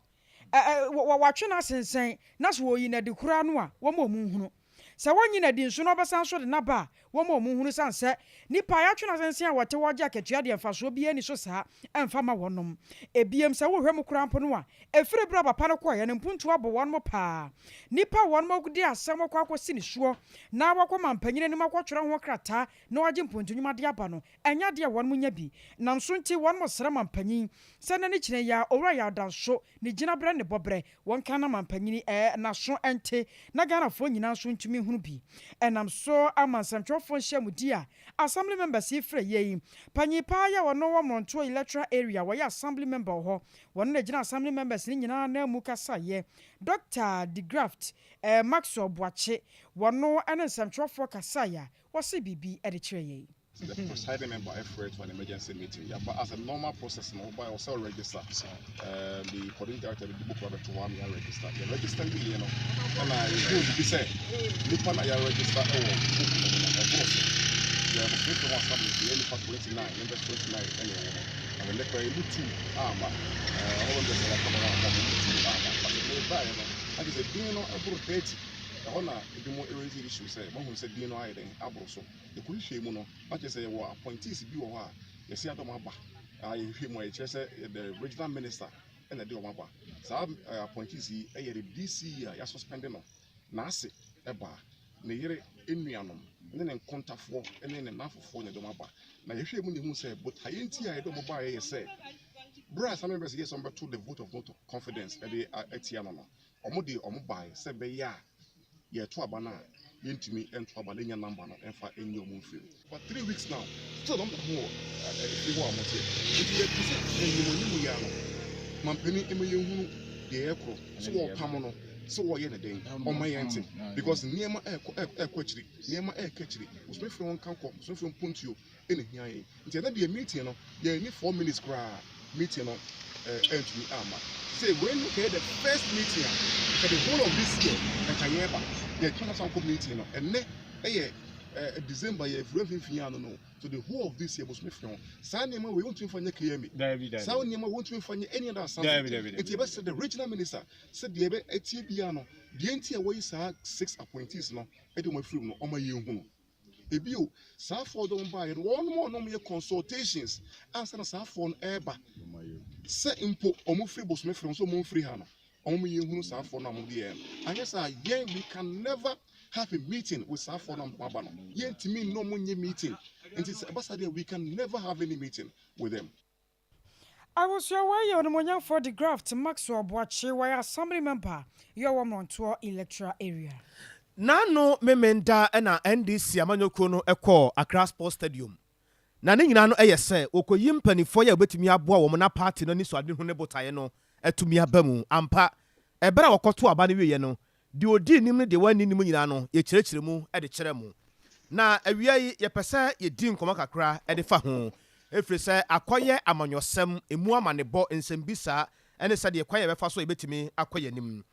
ɛ ɛ wɔatwe no asensɛn na sɛ wɔyi no adi koraa no a wɔma wɔn nhunu. Sɛ wɔnnyi no adi nso na ɔbɛsan nso de no aba a, wɔmma wɔn nhunu esiane sɛ nnipa a yɛatwe no asensɛn a wɔte hɔ regye akatua deɛ mfasoɔ biara nni so saa mfa mma wɔnom. Ebiem, sɛ wohwɛ mu koraa mpo no a, ɛfiri berɛ a papa no kɔeɛ no, mpuntuo abɔ wɔnom paa. Nnipa a wɔnom de asɛm kɔ akɔsi ne soɔ na wɔkɔ mampanyin anim akɔtwerɛ ho krataa na wɔagye mpuntu nnwuma de aba no, ɛnyɛ adeɛ a wɔnom nya bi. Nam so nti wɔnom srɛ mampanyin sɛ n'ani kyerɛ yɛ a Owura Yaw Danso ne gyinaberɛ ne bɔberɛ Wɔnka na mampanyini ɛɛ n'aso nte na Ghanafoɔ nyinaa nso ntumi nhunu bi. Ɛnam so ama nsɛmtwerɛfoɔ nhyiamudi a Assembly members yi frɛ yei. Panyin paa yi a ɔno wɔ Mmorɔntoɔ Electoral Area, ɔyɛ Assembly member wɔ hɔ. Wɔno na ɛgyina Assembly members no nyinaa ananmu kasaeɛ. Doctor DeGraft Maxwell Boakye, wɔno ne nsɛmtwerɛfoɔ kasaeɛ a wɔsee biribi de kyerɛɛ yei. The presiding member frɛ to an emergency meeting. Yɛaba as a normal process no, woba ɛwɔ sɛ wo register. The coordinating director de book abɛto hɔ ama yɛ register. Yɛ register wieɛ no, ɛna yɛhuu biribi sɛ nipa na yɛ register ɛwɔ book no mu no, ɛboro so. Yɛ bosome ho assembly nso yɛ nipa 29, members 29 ɛna ɛwɔ hɔ. Na ɛnɛ koraa yɛ mu two ama. All members a yɛaka wɔn ama wɔn mu two ama. But ɛnɛ yɛbaeɛ no, na kyerɛ sɛ din no ɛboro 30. Ɛhɔ na ebinom raise issue sɛ, moahunu sɛ din no ayɛ dɛn aboro so. Yɛkɔhwehwɛɛ mu no, na kyerɛ sɛ yɛwɔ appointees bi wɔ hɔ a yɛse yɛade wɔn aba. Ah, yɛhwehwɛɛ mu a, yɛkyerɛ sɛ the regional minister na ɛde wɔn aba. Saa appointees yi yɛ the DCE a yɛasuspɛnde no, n'ase ba, ne yere nuanom ne ne nkontafoɔ ne ne nnamfofoɔ na ɛde wɔn aba. Na yɛhwehwɛɛ mu na yɛhuu sɛ botaeɛ nti a yɛde wɔn baeɛ yɛ sɛ berɛ a saa members yi yɛ sɛ wɔbɛto the vote of no confidence de atia no no, Wɔde wɔn bae sɛ ɛbɛyɛ a yɛreto aba no a, yɛntumi nto aba no nnya number no mfa nyi wɔn mfiri mu. For 3 weeks now, still wɔn da ho wɔ efie hɔ a wɔteɛ. Nti yɛpɛ sɛ anim anim yi ara no, mampanin mma yɛnhunu deɛ ɛrekɔ, sɛ wɔrepam no, sɛ wɔreyɛ no dɛn, ɔmma yɛnte. Because nneɛma ɛrekɔ ɛrekɔ akyiri, nneɛma ɛreka akyiri. Bosome frɛ wɔn nka nkɔ, bosome frɛ wɔn mpontuo ɛna ehia yɛn. Nti ɛnɛ deɛ meeting no, yɛanni 4 minutes koraa, meeting no ɛntumi amma. Sɛ wei no kɛyɛ the first meeting a, nka the whole of this year nka yɛreba. Yɛtumi asan kɔ meeting no. Ɛnɛ ɛyɛ December, yɛ fura mfimfini ano no. So the whole of this year bosome firi ho. Saa nneɛma wei wontumi fa nyɛ KMA. Saa nneɛma wei wontumi fa nyɛ any other assembly. Nti yɛbɛsrɛ the regional minister sɛ deɛ ɛbɛ ɛtie biara no, deɛ nti a wɔyi saa six appointees no ɛde wɔn afiri mu no, ɔma yɛnhunu. Ebio, saa foɔ no baeɛ no, wɔn a wɔn yɛ consultations ansa na saa foɔ no ɛreba sɛ mpo wɔn firi bosome firi nso wɔn mfiri ha no, wɔn yɛ hunu saa foɔ no a wɔn de yɛn no. Anyɛ saa yɛn, we can never have a meeting with saa foɔ no a wɔn aba no. Yɛntumi nnɔ wɔn nyɛ meeting. Nti sɛ ɛba saa deɛ, we can never have any meeting with them. Abusua wei yɛ onimuonyamfoɔ de Graft Maxwell Boakye, wɔyɛ Assembly Member yɛ ɔwɔ Mmorɔntoɔ Electoral Area. N'ano Memenda na NDC amanyɔkuo no kɔɔ Accra Sports Stadium. Na ne nyinaa no yɛ sɛ wɔkɔyi mpanimfoɔ yi a wɔbɛtumi aboa wɔn na party no anisoadehu ne botaeɛ no atumi aba mu. Ampa, ɛberɛ a wɔkɔtoo aba no wieeɛ no, deɛ ɔdii nim ne deɛ wanni nim nyinaa no, yɛkyerɛkyerɛ mu de kyerɛ mo. Na awia yi, yɛpɛ sɛ yɛdi nkɔmmɔ kakra de fa ho, ɛfiri sɛ akɔyɛ amanyɔsɛm, ɛmu amanebɔ, nsɛmbisa ne sɛdeɛ kwan a yɛbɛfa so a yɛbɛtumi akɔ yɛn anim.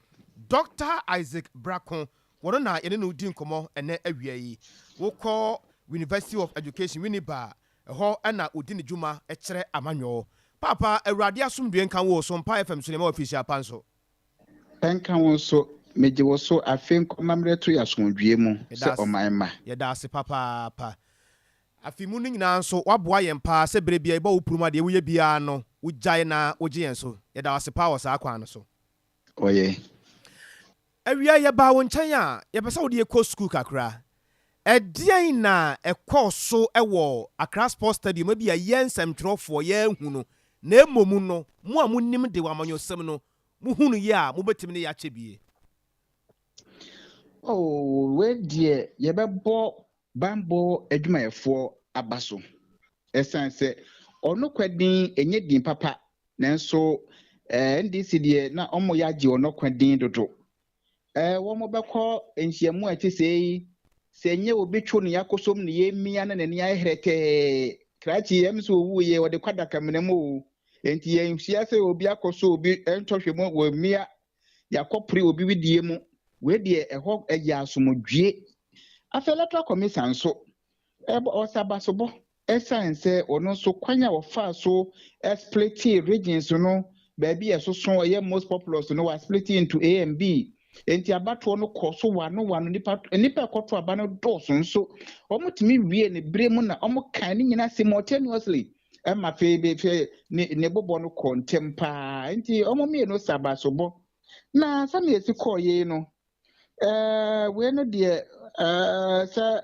Dr. Isaac Brako, wɔno na yɛne no di nkɔmmɔ ɛnɛ awia yi. Wokɔ University of Education, Winneba, ɛhɔ na ɔdi ne dwuma kyerɛ amanyɔ. Paapa, Awurade asomdwe nka wo so mpa FM so nneɛma wɔ afiri apa nso. Ɛnka wo nso, megye wo so afe nkɔma mmerɛ to yɛ asomdwoeɛ mu sɛ ɔman mma. Yɛda ase papaapa. Afe mu no nyinaa nso, woaboa yɛn paa sɛ berɛ biara yɛbɔ wo purum a deɛ woyɛ biara no, wogyae na wogye yɛn so. Yɛda wo ase paa wɔ saa kwan no so. Ɔyɛ. Awia, yɛbaa wo nkyɛn a, yɛpɛ sɛ wode yɛkɔ sukuu kakra. Ɛdeɛn na ɛkɔɔ so wɔ Accra Sports Stadium? Ebia yɛn nsɛmtwerɛfoɔ yɛanhu no, na mmom no, mo a monim de wɔ amanyɔsɛm no, mohunuiɛ a mobɛtumi ne yɛ akyɛ bie. Oh, wei deɛ yɛbɛbɔ banbɔ adwumayɛfoɔ aba so. Ɛsiane sɛ ɔno kwa din ɛnyɛ din papa, nanso eh, NDC deɛ na wɔn yɛ agye ɔno kwa din dodo. Eh, wɔn bɛkɔ nhyiamu a ɛte sɛɛ yi, sɛ ɛnyɛ obi two ne yakosom ne yɛmia na n'ani ayɛ herɛtɛɛ. Krakye yɛm sɛ owu yɛ wɔde kɔ adakamena mu o. Enti yɛnhyia sɛ obi akɔ so obi ntɔhwɛ mu wɔmia yɛakɔpere obi widie mu. Wei deɛ ɛhɔ ɛyɛ asomdwie. Afei Electoral Commission nso ɛbɔ ɔsɛ abasobɔ ɛsiane sɛ ɔno nso kwan a wɔfaa so splitting regions no, baabi a ɛsoso ɛyɛ most populous no, wa split into A and B. Nti abatoɔ no kɔ so wano wano, nipa ɛkɔto aba no dɔɔso nso wɔn tumi wie ne bere mu na wɔn kan ne nyinaa simultaneously ɛma fei fei ne bobɔ no kɔ ntɛm paa. Nti wɔn mmienu sɛ abasobɔ na sɛnea esi kɔɔ yei no, wei no deɛ, sɛ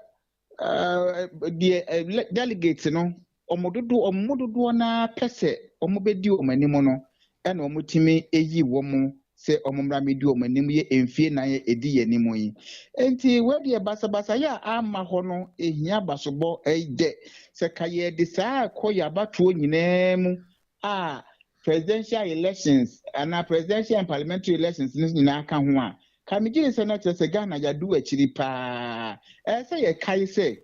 deɛ delegate no wɔn dodoɔ, wɔn mu dodoɔ naa pɛ sɛ wɔn bɛdi wɔn anim no, ɛna wɔn tumi eyi wɔn sɛ wɔn mmra mmɛdi wɔn anim yɛ mfie 4 a edi yɛn anim yi. Nti wei deɛ, basabasa yɛ a ama hɔ no ehia basobɔ. Ɛyɛ sɛ ka yɛde saa ɛkɔ yɛ abatoɔ nyinaa mu a, presidential elections anaa presidential and parliamentary elections no nyinaa ka ho a, ka megye sɛ no kyerɛ sɛ Ghana yɛado akyiri paa. Ɛyɛ sɛ yɛkae sɛ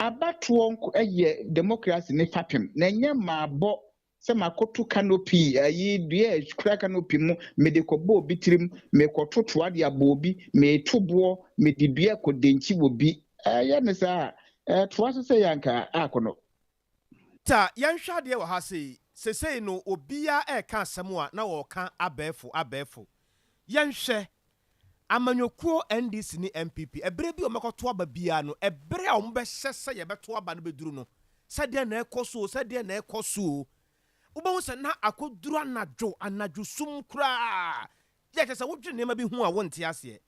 abatoɔ yɛ democracy ne fapem, na ɛnyɛ maabɔ sɛ makoto canopy ayi dua a kura canopy mu mede kɔbɔ obi tirim, mekɔto toa de abɔ obi, meto boɔ, mede dua kɔdenkyi wɔ bi. Ɛyɛ ne saa a ɛtoa so sɛ yɛanka akɔnɔ. Ta yɛnhwɛ adeɛ wɔ ha sei. Sesei no obiara ɛreka asɛm a na wɔreka abɛɛfo abɛɛfo. Yɛnhwɛ amanyɔkuo NDC ne NPP, ɛberɛ bi a wɔbɛkɔto aba biara no, ɛberɛ a wɔbɛhyɛ sɛ yɛbɛto aba no bɛduru no, sɛdeɛ na ɛkɔ so o, sɛdeɛ na ɛkɔ so o, wobɛhu sɛ na akɔduru anadwo anadwo sum koraa. Yɛ kyɛ sɛ wodwene nneɛma bi ho a wonte aseɛ.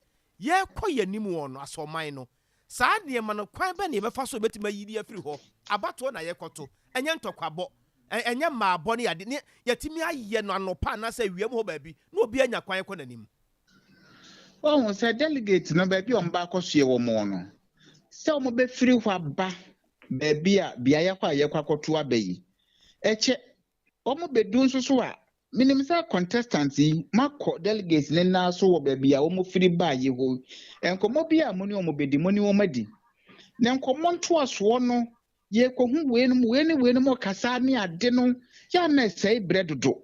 Yɛrekɔ yɛn anim wɔ no asɔman no, saa nneɛma no, kwan bɛ ne yɛbɛfa so yɛbɛtumi ayi de afiri hɔ? Abatoɔ na yɛkɔto, ɛnyɛ ntɔkwabɔ, ɛnyɛ mmaabɔ ne ade ne yɛtumi ayɛ no anɔpa anaasɛ awia mu hɔ baabi na obi anya kwan kɔ n'anim. Wɔn sɛ delegate no, baabi a wɔn ba akɔsoɛ wɔn no, sɛ wɔn bɛfiri hɔ aba baabi a beaeɛ hɔ a yɛkɔ akɔto aba yi, ɛkyɛ wɔn bɛdu nso so a, menim sɛ contestant yi makɔ delegates ne nan so wɔ baabi a wɔn firi baa yi hɔ. Nkɔmɔ bi a mo ne wɔn bɛdi, mo ne wɔn adi na nkɔmɔ ntoasoɔ no, yɛkɔhu weinom, wei ne weinom kasa ne ade no yɛ na ɛsɛe berɛ dodo,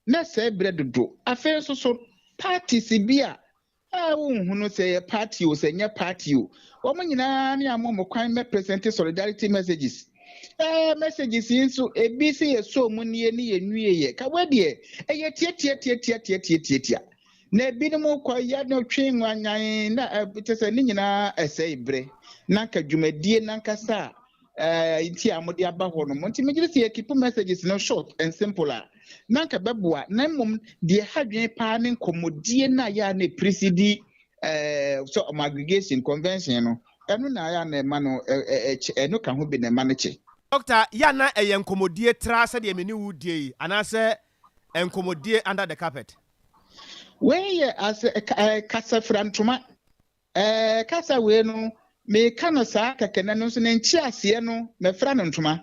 na ɛsɛe berɛ dodo. Afei nso so parties bi a wonhunu sɛ yɛ party o, sɛ nyɛ party o, wɔn nyinaa ne ama wɔn kwan mɛ present solidarity messages. Messages yi nso ebi sɛ yɛ so mu nie ne yɛ nwie yɛ ka wei deɛ, ɛyɛ tiatiatiatiatiatiatia na ebinom kɔ yɛ no twe nwanyan na kyɛ sɛ ne nyinaa ɛsɛe berɛ na nka dwumadie nankasa a nti a wɔde aba hɔ nom. Nti megye sɛ yɛ keep messages no short and simple a, na nka bɛboa. Na mmom deɛ ha dwene paa ne nkɔmmɔdie no a yɛ a na precede sɛ ɔmo aggregation convention no, ɛno na ayɛ a na ɛma no ɛkyɛ, ɛno ka ho bi na ɛma no kyɛ. Doctor, yɛ na ɛyɛ nkɔmmɔdie tra sɛdeɛ me ne wo die yi anaasɛ nkɔmmɔdie under the carpet? Wei yɛ asɛ kasa fira ntoma. Kasa wei no meka no saa kɛkɛ na no nso ne nkye aseɛ no mɛfra no ntoma.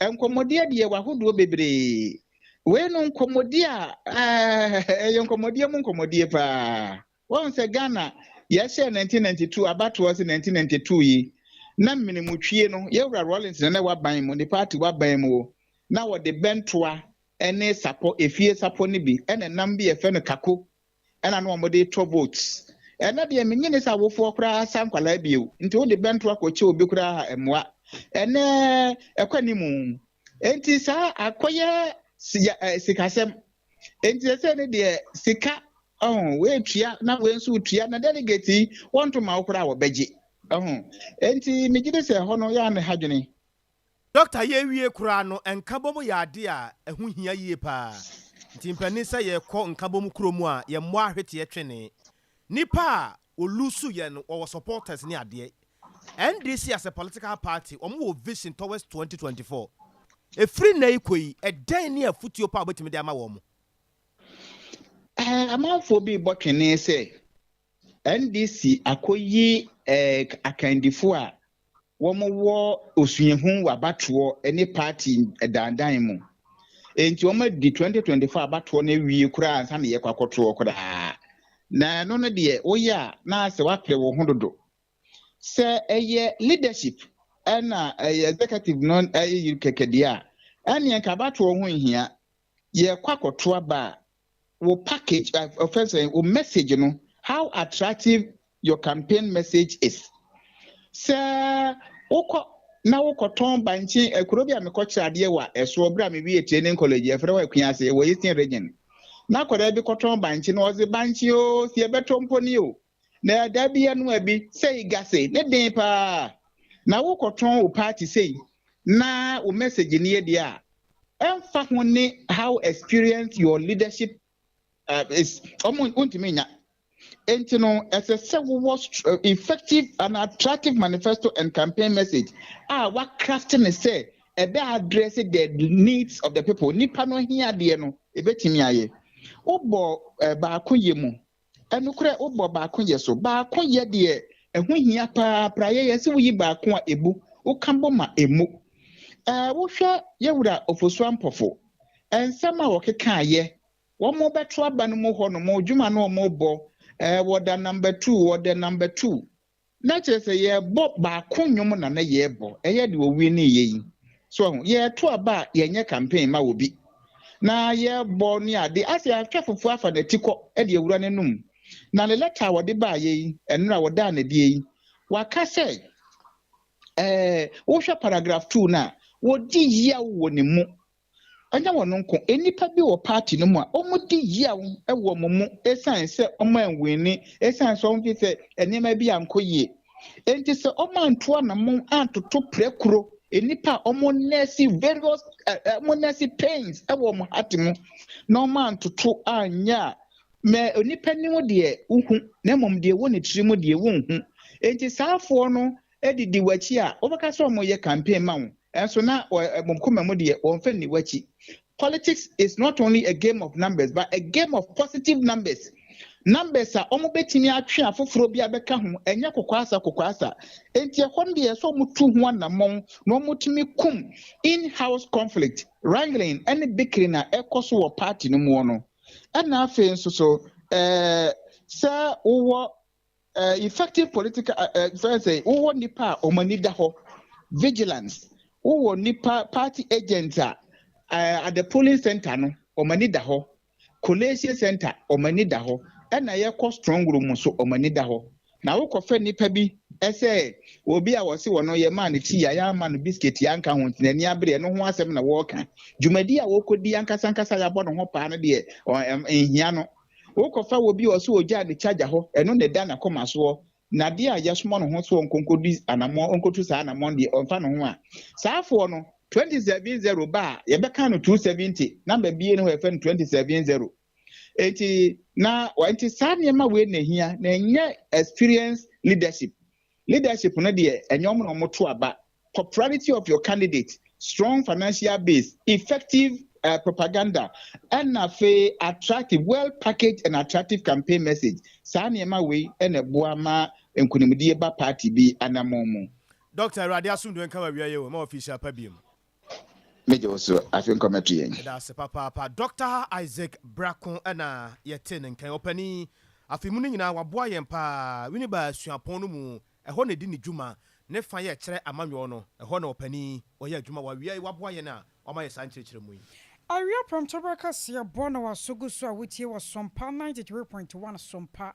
Nkɔmmɔdeɛ deɛ wɔ ahodoɔ bebree. Wei no nkɔmmɔdeɛ a ɛyɛ nkɔmmɔdeɛ mu nkɔmmɔdeɛ paa. Wɔn sɛ Ghana yɛhyɛ 1992 abatoɔ sɛ 1992 yi na mmenimutwie no, yɛwura Rawlings na na waban mu, ne party waban mu o, na wɔde bɛntoa ne sapɔ, efie sapɔ no bi ɛna nam bi yɛfrɛ no kako ɛna na wɔde tɔ votes. Ɛna deɛ menye ne sɛ awofoɔ koraa sa nkwalaa bio, nti wode bɛntoa kɔkyɛ obi koraa mmoa. Ɛnɛ ɛkɔ anim, nti saa akɔyɛ sikasɛm. Nti sɛ ne deɛ sika ɔho wei tua na wei nso tua na delegate yi wɔnto ma wo koraa wɔbɛgye ɔho. Nti megye de sɛ ɛhɔ no yɛ a ne ha dwene. Doctor, yɛwie koraa no, nkabom yɛ ade a ɛho hia yie paa. Nti mpanin sɛ yɛkɔ nkabom kurom a yɛmmɔ ahweteɛ twene. Nipa a olusu yɛ no, wɔwɔ supporters ne adeɛ. NDC as a political party, wɔn wɔ vision towards 2024. Ɛfiri nnɛ yi kɔ yi, ɛdɛn ne afutuo pa a wobɛtumi de ama wɔn? Ɛɛ, amanfoɔ bi rebɔ twene sɛ NDC akɔyi ɛɛ akandifo a wɔwɔ osuahu wɔ abatoɔ ne party dandan mu. Enti wɔadi 2024 abatoɔ no awie koraa ansa na yɛkɔ akɔtoɔ koraa. Na ɛno no deɛ woyɛ a na sɛ woapere wo ho dodo. Sɛ ɛyɛ leadership ɛna ɛyɛ executive no ɛyɛ kɛkɛ deɛ a, ɛneɛ nka abatoɔ ho nhia. Yɛkɔ akɔto aba a, wo package, ɔfɛ sɛ wo message no, how attractive your campaign message is. Sɛ wokɔ na wokɔtɔn bankye, kuro bi a mekɔkyerɛ adeɛ wɔ ɛsoɔ berɛ a mewie training college, yɛfrɛ hɔ Akuase, wɔ Eastern Region. Na akwadaa bi kɔtɔn bankye na ɔse bankye o, si yɛbɛtɔ mpo ni o. Na ɛda bi ɛnoa bi, sei gase, ne den paa. Na wokɔtɔn wo party sei na wo message ni yɛ deɛ a, ɛmfa ho ne how experienced your leadership is, ɔmo wontumi nya. Enti no, ɛsɛ sɛ wowɔ effective and attractive manifesto and campaign message a wacraft ne sɛ ɛbɛ address the needs of the people. Nipa no hia adeɛ no, ebetumi ayɛ. Wobɔ baako yɛ mu. Ɛnokorɛ wobɔ baako yɛ so. Baako yɛ deɛ ɛho hia paa praeɛ yɛ sɛ woyi baako a ebu, woka bɔ ma emu. Wohwɛ yɛwura Ofosu Ampɔfo, nsɛm a wɔkekaayɛ, wɔn bɛto aba no mu hɔ nom, dwuma no wɔn bɔ, wɔda number 2, wɔda number 2. Na kyerɛ sɛ yɛbɔ baako nnwom na na yɛbɔ, ɛyɛ de owi ne yɛ yi. So yɛto aba a yɛnyɛ campaign ma obi. Na yɛbɔ ne ade, asɛ atwa fufuo afa n'ati kɔ de awura n'anum. Na ne letter a wɔde baayɛ yi, ɛnora wɔdaa n'adie yi, waka sɛ, wohwɛ paragraph 2 na wɔdi yaw wɔ ne mu. Ɛnyɛ wɔn nko, nnipa bi wɔ party no mu a wɔdi yaw wɔ wɔn mu esiane sɛ wɔn anwini, esiane sɛ wɔn fi sɛ nneɛma bi ankɔ yie. Enti sɛ wɔn anto anamɔ antoto prɛkoro, nnipa a wɔn nurse various wɔn nurse pains wɔ wɔn heart mu na wɔn antoto anyɛ a, mɛ onipa nim deɛ wohu na mmom deɛ wɔ ne tiri mu deɛ wonhu. Enti saafoɔ no didi w'akyi a wɔbɛka sɛ wɔyɛ campaign ma wo. Ɛnso na wɔn koma mu deɛ wɔmfa nni w'akyi. Politics is not only a game of numbers but a game of positive numbers. Numbers a wɔn bɛtumi atwe afoforɔ bi abɛka ho, ɛnyɛ kɔkɔasa kɔkɔasa. Enti ɛhɔ no deɛ sɛ wɔn tu ho anammɔn na wɔn tumi kum in-house conflict, wrangling ɛne bickering a ɛkɔ so wɔ party no mu no. Ɛna afei nso so sɛ wowɔ effective political fɛn sɛ wowɔ nipa a wɔn ani da hɔ, vigilance, wowɔ nipa party agent a at the polling center no wɔn ani da hɔ, collation center wɔn ani da hɔ, ɛna yɛkɔ strong room nso wɔn ani da hɔ. Na wokɔfɛ nipa bi ɛsɛ obi a wɔsi wɔn yɛ maa ne tea, yɛ ama no biscuit, yɛ anka ho nti n'ani abere, ɛno ho asɛm na wɔreka. Dwumadi a wɔkɔdi ankasa ankasa yɛabɔ ne ho paa no deɛ nhia no. Wokɔfa wɔ bi a ɔsɛ ogya ne charger hɔ, ɛno na ɛda n'akoma soɔ. Na adeɛ a yɛsoma ne ho so nkonkodi anammɔn, nkotu saa anammɔn deɛ ɔmfa ne ho a, saa afoɔ no 270 ba a yɛbɛka no 270 number bie no hɔ yɛfɛ no 270. Eti na nti saa nneɛma wei na ehia na ɛnyɛ experience leadership. Leadership no deɛ ɛnyɛ ɔmo na ɔmo to aba. Popularity of your candidate, strong financial base, effective propaganda, ɛna afei attractive, well packaged and attractive campaign message. Saa nneɛma wei ɛna ɛboa ma nkunimdie ba party bi anammɔn mu. Dr. Awurade asomdwe nka wa wia yɛ o ma official pa biem. Megye wo so, afei nkɔmɛto yɛn. Ɛda ase papaapa. Dr. Isaac Brako ɛna yɛte ne nkan. Ɔpani afei mu no nyinaa waboa yɛn paa. Winneba suapɔn no mu ɛhɔ na ɛdi ne dwuma ne fa yɛ kyerɛ amanyɔ no, ɛhɔ na ɔpani ɔyɛ adwuma. Wawia yi waboa yɛn a ɔma yɛ saa nkyerɛkyerɛ mu yi. Awia prɔmtɔberɛ kaseɛ bɔ na waso gu so a wotie wɔ Sompa 93.1, Sompa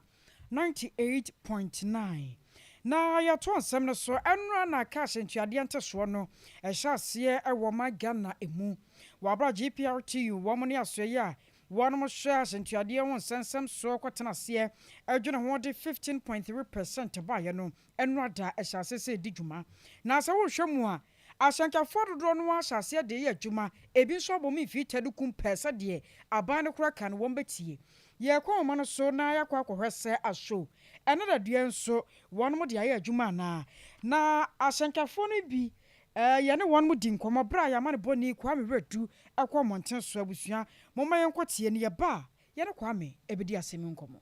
98.9. Na yɛto nsɛm no so, ɛnora na cash ntuadeɛ ntesoɔ no ɛhyɛ aseɛ ɛwɔ ma Ghana emu wɔabra GPRTU wɔn ne asoɛyɛ a wɔnom hwɛ ahyɛntuadeɛ ho nsɛnsɛm soɔ kɔtena aseɛ ɛdwene ho de 15.3% baeɛ no, ɛnora da ɛhyɛ aseɛ sɛ ɛdi dwuma. Na sɛ wohwɛ mu a, ahyɛnkafoɔ dodoɔ no ahyɛ aseɛ de yɛ adwuma, ebi nso abɔ mu mfii tɛde kum pɛɛ sɛdeɛ aban no kora ka no wɔn bɛtie. Yɛrekɔ nwoma no so na yɛakɔ akɔhwɛ sɛ aso ɛne dadua nso wɔnom de ayɛ adwuma anaa. Na ahyɛnkafoɔ no bi yɛne wɔnom di nkɔmmɔ berɛ a yɛn amanebɔni Kwame Wiredu kɔ mmɔnten so. Abusua, momma yɛnkɔ tie no, yɛba a yɛne Kwame bɛdi asɛm yi nkɔmmɔ.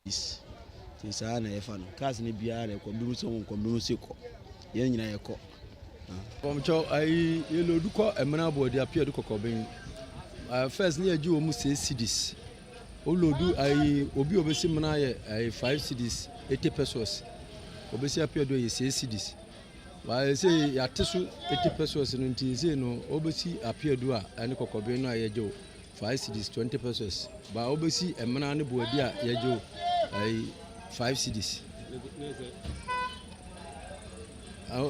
Nti saa na yɛfa no. Cars no biara na ɛkɔ, binom sɛ wɔnkɔ, binom sɛ kɔ. Yɛn nyinaa yɛkɔ. Ɔmkyɛw ayi yɛloodu kɔ Ɛmena Aboadi Apia du Kɔkɔben. Uh, first ne yɛgye wɔn mu six cedis. Oloodu ayi obi a obesi mena yɛ ayi five cedis eighty pesos. Obesi Apia du yɛ six cedis. Ba sɛ yɛate so eighty pesos no nti sɛ no obesi Apia du a ɛne Kɔkɔben no a yɛgye o. 5 cedis 20 pesos ba wobɛsi ɛmena ne boadi a yɛgye wo ɛyi 5 cedis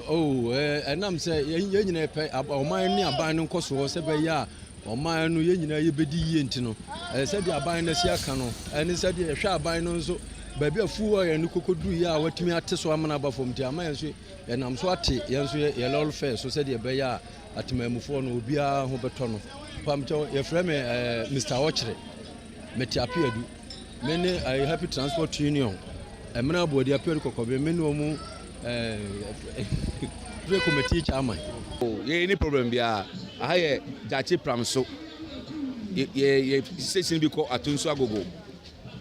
oh ɛnam sɛ yɛn nyinaa pɛ ɔman ne aban no nkɔsoɔ sɛ bɛyɛ a ɔman no yɛn nyinaa yɛbɛdi yie nti no ɛɛ sɛdeɛ aban no asi aka no ɛne sɛdeɛ yɛhwɛ aban no nso baabi a fuo a yɛn kɔkɔduru yɛ a watumi ate so amena aba fam nti ama yɛn nso yɛnam so ate yɛn nso yɛ lɔre fɛɛ so sɛdeɛ ɛbɛyɛ a Atemanmufoɔ no obiara ho bɛtɔ no. Pamkyɛw yɛfrɛ me eh, Mr. Ɔkyere. Mete Apeadu. Me ne eh, Happy Transport Union. Ɛmena Aboadi Apeadu Kɔkɔbe. Me ne wɔn eh, committee chairman. Oh, yɛ ni problem biara. Aha yɛ Gyakye Pramso. Yɛ yɛ station bi kɔ Atonsu Agogo.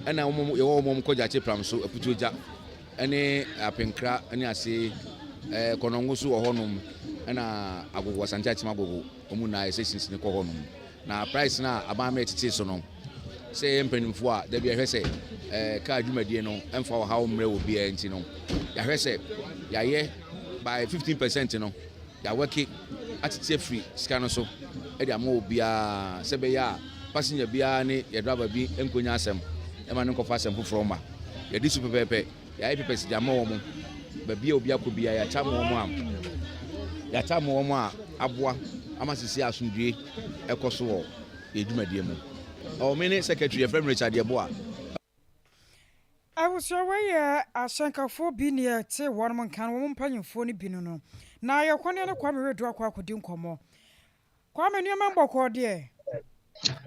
Ɛna wɔn yɛwɔ wɔn kɔ Gyakye Pramso Aputuogya. ne Apenkra ne ase ɛɛ Kɔnɔngo so wɔ hɔnom ɛna Agogo Asante Akyem Agogo wɔn nyinaa yɛ sɛ sinsini kɔ hɔnom na price no a aban mɛ tete so no sɛ yɛyɛ mpanimfoɔ a dabi yɛhwɛ sɛ ɛɛ kaa dwumadie no ɛmfa ɔhaw mmerɛ wɔ biara nti no yɛahwɛ sɛ yɛayɛ by 15% no Yɛawɛke atete afiri sika no so de ama obiara sɛ ɛbɛyɛ a passenger biara ne yɛn driver bi nkɔnya asɛm mma no nkɔfa asɛm foforɔ mma. Yɛadi so pɛpɛɛpɛ. Yɛayɛ papers de ama wɔn. Baabi a obi akɔ biara, yɛakyɛ ama wɔn a yɛakyɛ ama wɔn a aboa ama sisi asomdwoe ɛkɔ so wɔ yɛn dwumadie mu. Ɔwɔ me ne secretary yɛfrɛ me Richard Yeboah. Abusua wei yɛ ahyɛnkafoɔ bi ne yɛte wɔnom nka no, wɔn mpanyinfoɔ no bi no no. Na yɛkɔ ne yɛne Kwame Wedu akɔ akɔdi nkɔmmɔ. Kwame nneɛma mbɔkɔɔ deɛ?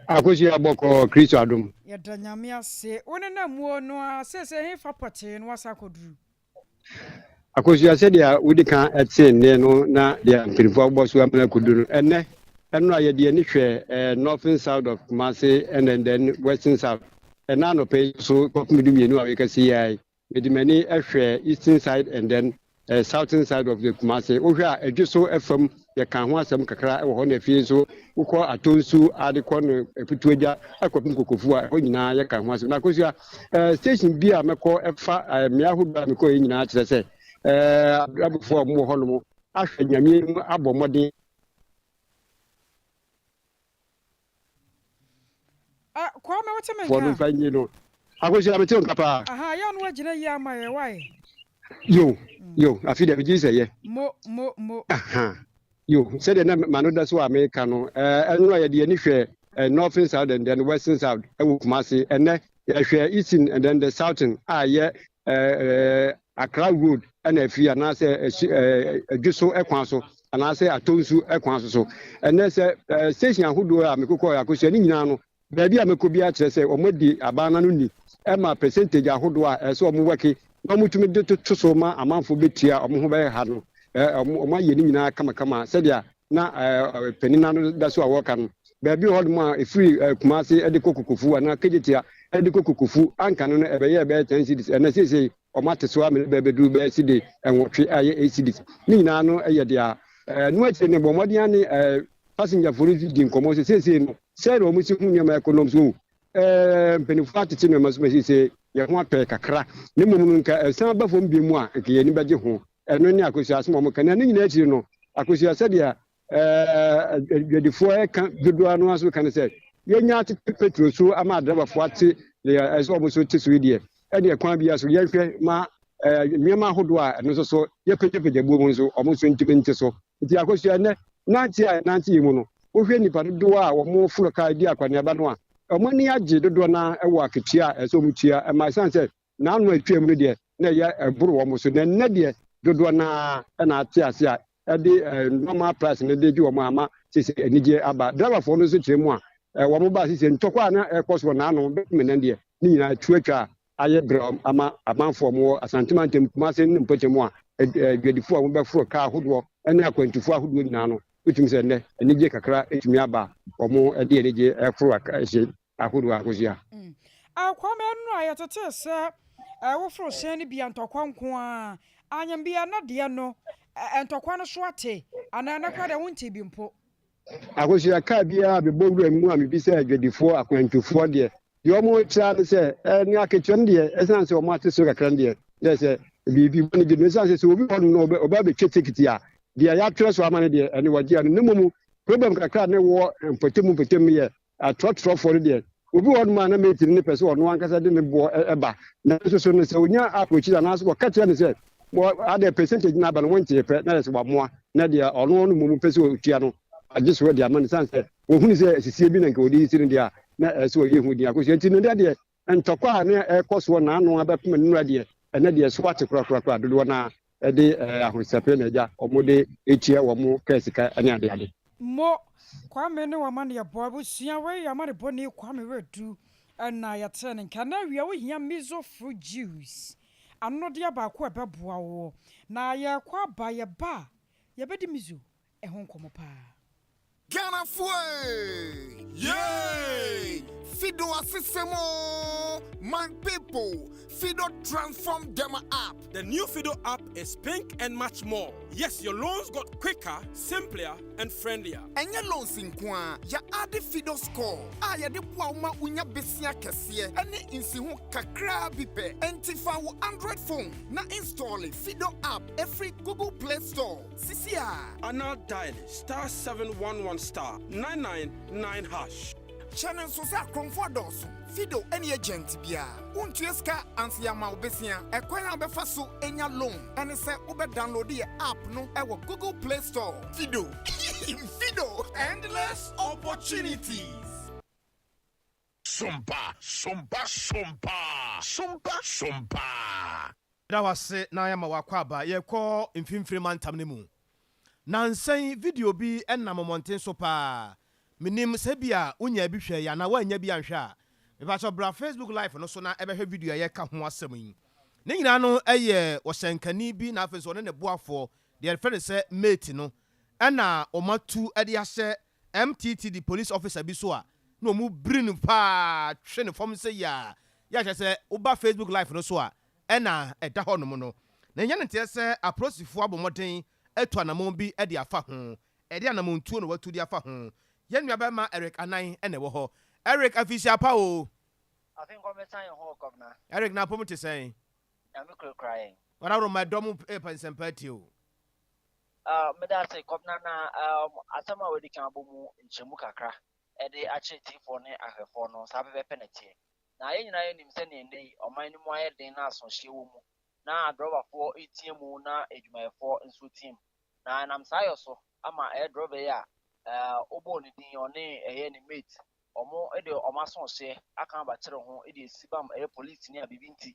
Akosua bɔkɔɔ, Kristo adom. Yɛda Nyame ase. Wo nenam muo no ara seesei hefa pɔtee na woasan akɔduru? Akosua, sɛdeɛ wodi kan tee nne no na deɛ mpanimfoɔ abobɔ so amena akodu no, ɛnnɛ, ɛno a yɛde ani hwɛ eh, northern side of Kumasi and then western side. Ɛna anɔpa yi so kɔpem 12 a mekasa yi ara yi, mede m'ani hwɛ eastern side and then eh, southern side of the Kumasi. Wohwɛ a, adwo so fam yɛka ho asɛm kakra wɔ hɔ na afei nso wokɔ Atonsu ade kɔ no Aputuagya akɔpem Kokofu a ɛhɔ nyinaa yɛka ho asɛm. Na Akosua, eh, station bi a mɛkɔ ɛfa eh, mmea ahodoɔ a mekɔɛ nyinaa kyerɛ sɛ eh, abrabofoɔ a wɔwɔ hɔnom ahwɛ Nyame mu abɔ mmɔden. Ah, Kwame, wote me Foɔ no nka? mfa nyi no. Akosua, mete wo nka paa. Aha, yɛ a na wagyina yie ama yɛ, why? Yo, yo, afei deɛ megye di sɛ yɛ. Mo, mo, mo. Aha, yo, sɛdeɛ na m'ano da so a meka no, ɛɛ, ɛno a yɛde yɛn ani hwɛ eh, northern side and then western side ɛwɔ Kumasi. Ɛnɛ, yɛhwɛ eastern and then the southern a ɛyɛ ɛɛ, Accra Road ɛna afiri anaasɛ ɛsi ɛɛ Adwoso ɛkwan so anaasɛ Atonsu ɛkwan so so. Ɛnɛ sɛ ɛɛ station ahodoɔ a mekokɔɔ Akosua ne nyinaa no, Baabi a mɛkɔ biara kyerɛ sɛ wɔadi aban no ano ni ma percentage ahodoɔ a ɛsɛ sɛ wɔn wɛke na wɔtumi de toto so ma amanfoɔ bɛtua a wɔn ho bɛyɛ ha no. Wɔayɛ ne nyinaa kamakama sɛdeɛ na panin no ano da so a wɔreka no. Baabi wɔ hɔnom a ɛfiri Kumase de kɔ Kokofu anaa Kejetia de kɔ Kokofu anka no no ɛbɛyɛɛ bɛyɛ 10 cedis ɛnɛ seesei wɔate so ama no bɛbɛduru bɛyɛ cedi 8 a ɛyɛ 8 cedis. Ne nyinaa no yɛ deɛ ɛno akyire no bɔ mmɔden ara ne passengerfoɔ no di nkɔmmɔ sɛ seesei no sɛn na wɔn si hu nneɛma ɛkɔ nom so o ɛɛ mpanimfoɔ atete nneɛma so ma seesei yɛn ho atɔ yɛ kakra ne mmom no nka ɛsan ba fam bi mu a nka yɛn ani bɛgye ho. Ɛno ne Akosua asɛm a wɔka. Na ne nyinaa akyiri no Akosua sɛdeɛ ɛɛ adwadifoɔ ɛka dodoɔ ano aso ka no sɛ yɛnya atete petro so ama adrabafoɔ ate deɛ ɛsɛ wɔn so te so yi deɛ ɛne ɛkwan biara so yɛnhwɛ ma ɛɛ nneɛma ahodoɔ a ɛno nso so yɛpagyapagya buo mu nso wɔn nso ntumi nte so. Nti Akosua, ɛnnɛ, nante a yɛnante yi mu no, wohwɛ nnipa dodoɔ a wɔforo kaa di akwaneaba no a, wɔn ani agye dodoɔ no ara wɔ akatua a ɛsɛ sɛ wɔtua ma ɛsiane sɛ n'ano a ɛtwaam no deɛ na ɛyɛ ɛboro wɔn so. Na ɛnnɛ deɛ dodoɔ no ara na ate ase a ɛde normal price no de gye wɔn ama seesei anigyeɛ aba. Driverfoɔ no nso kyerɛ mu a, Wɔn baa sisi ntɔkwa a na ɛrekɔ so wɔ n'ano bɛpem nnɛ deɛ, ne nyinaa atu atwa a ayɛ brɛ ama amanfoɔ a wɔwɔ Asante mantam, Kumase ne mpɔtam a adwadifoɔ a wɔbɛforo kaa ahodoɔ ne akwantufoɔ ahodoɔ nyinaa no, wotumi sɛ nnɛ anigye kakra atumi aba a wɔde anigye reforo hyɛn ahodoɔ akosua. Kwame ɛno a yɛtetee sɛ woforo hyɛn no bi a ntɔkwa nko ara, anyem bi a na deɛ no ntɔkwa no so ate anaa ɛnɛ koraa deɛ wontee bi mpo. Akosua, kaa biara a mebɔ wura mu a mebisa adwadifoɔ, akwantufoɔ deɛ, deɛ wɔkyerɛ ara ne sɛ, ne akatua no deɛ, ɛsiane sɛ wɔate so kakra no deɛ, na ɛsɛ biribi bɔne bi no, ɛsiane sɛ sɛ obi wɔ hɔnom na ɔba abɛtwa tekiti a, deɛ yɛatwerɛ so ama no deɛ, ɛne wɔgye ɛno. Na mmom problem kakra a na ɛwɔ mpɔtam mpɔtam yɛ Atorɔtorɔfoɔ no deɛ, obi wɔ hɔnom a na mate no pɛ sɛ ɔno ankasa de ne boɔ ba, nanso so no sɛ ɔnya approach no anaasɛ wɔka kyerɛ no sɛ adɛ percentage no aba no wontee pɛ na yɛ sɛ wamoa na deɛ ɔno no mmom pɛ sɛ ɔtua no agye so de ama no sane sɛ wɔhunu sɛ asisie bi na nka ɔde si no deɛ a na ɛsɛ sɛ ɔyɛ ho din akosua nti no deɛ deɛ ntɔkwa a na ɛkɔ soɔ naano abɛpem nnora deɛ ɛnɛ deɛ so ate korakorakora dodoɔ no ara de ahosɛpɛ na agya wɔn de tua wɔn kaa sika ne adeade. Mo, Kwame ne w'amanneɛbɔ abusua wei yɛ amanebɔni Kwame Wiredu na yɛtee ne nka. Na awia wohia Mizo fruit juice anonodeɛ baako a ɛbɛboa wo. Na yɛrekɔ aba yɛba a yɛbɛdi mizo ho nkɔmmɔ paa. Ghanafoɔ ee! Yay! Fido asesem oo! My people, Fido transform dem app. The new Fido app is pink and much more. Yes, your loans got quicker, simpler and friendlier. Ɛnyɛ loans nko ara, yɛ ade Fido Score a yɛde boa wo ma wonya besia kɛseɛ ne nsiho kakraa bi pɛ. Enti fa wo Android phone na installe Fido app ɛfiri Google Play Store sisi a. Anaa dial star 711 star 999 hash. Hyɛ no nso sɛ akorɔmfo adɔɔso. Fido ne agent biara. Wontua sika ansa yɛama wo besia. Ɛkwan a wobɛfa so anya loan ne sɛ wobɛ download yɛ app no wɔ Google Play Store. Fido, Fido, endless opportunities. Sompa, sompa, sompa, sompa, sompa. Yɛda wo ase na yɛama wo akwaaba. Yɛrekɔ Mfimfini Mantam no mu. Nnansa yi, video bi nam mmɔnten so paa. Minnim sɛ ebia wunyaa bi hwɛe anaa woannya bi anhwɛ a. Mepakyɛw bra Facebook Live no so na bɛhwɛ video a yɛreka ho asɛm yi. Ne nyinaa no yɛ ɔhyɛnkani bi na afei nso ɔne ne boafoɔ, deɛ yɛfrɛ no sɛ mate no, ɛna wɔatu de ahyɛ MTTD police officer bi so a na wɔbiri no paa twe no fam sɛ yi a, yɛ a kyerɛ sɛ woba Facebook Live no so a ɛna ɛda hɔnom no. Na ɛnyɛ no nteɛ sɛ apolisifoɔ abɔ mmɔden atu anammɔn bi de afa ho. Ɛdeɛn anammɔntuo na wɔatu de afa ho? Yɛn nuabarima Eric Anan na ɛwɔ hɔ. Eric, afihyia pa o! Afe nkɔmmɛsan yɛn ho o Kɔbena. Eric, n'apɔm te sɛn? Nyame kurakura yɛn. W'adaworoma ɛdɔm repɛ nsɛmpa atie o. Ah, meda ase Kɔbena na um, asɛm a wadi kan abɔ mu nkyerɛmu kakra de akyerɛ tiefoɔ ne ahwɛfoɔ no, saa pɛpɛɛpɛ na ɛteɛ. Na yɛn nyinaa yɛnim sɛdeɛ nnɛ yi ɔman no mu ayɛ den na asoɔhyeɛ wɔ mu, na adrɔbafoɔ retea mu na adwumayɛfoɔ nso retea mu. Na ɛnam saa yɔ so ama ɛyɛ drɔba yi a wobɔɔ ne din, ɔne ɛyɛ ne mate, wɔn de wɔn asoɔhyeɛ aka abakyere ho de asi bam ɛyɛ polisini a biribi nti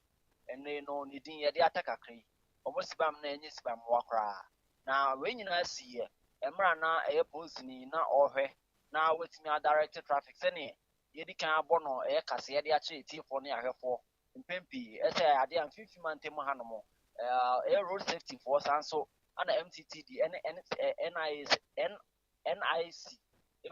ɛnnɛ yi no ne din yɛde atɛ kakra yi. Wɔn sibam na ɛnyɛ sibam mmoa koraa. Na wei nyinaa siiɛ mmerɛ a na ɛyɛ polisini na ɔrehwɛ na watumi adirect traffic sɛdeɛ yɛadi kan abɔ no ɛyɛ kaseɛ de akyerɛ atiefoɔ ne ahwɛfoɔ mpɛn pii ɛsɛ ɛyɛ adeɛ a mfimfini mantam mu hanom ɛyɛ road safety foɔ saa nso ana MTTD ɛne NIC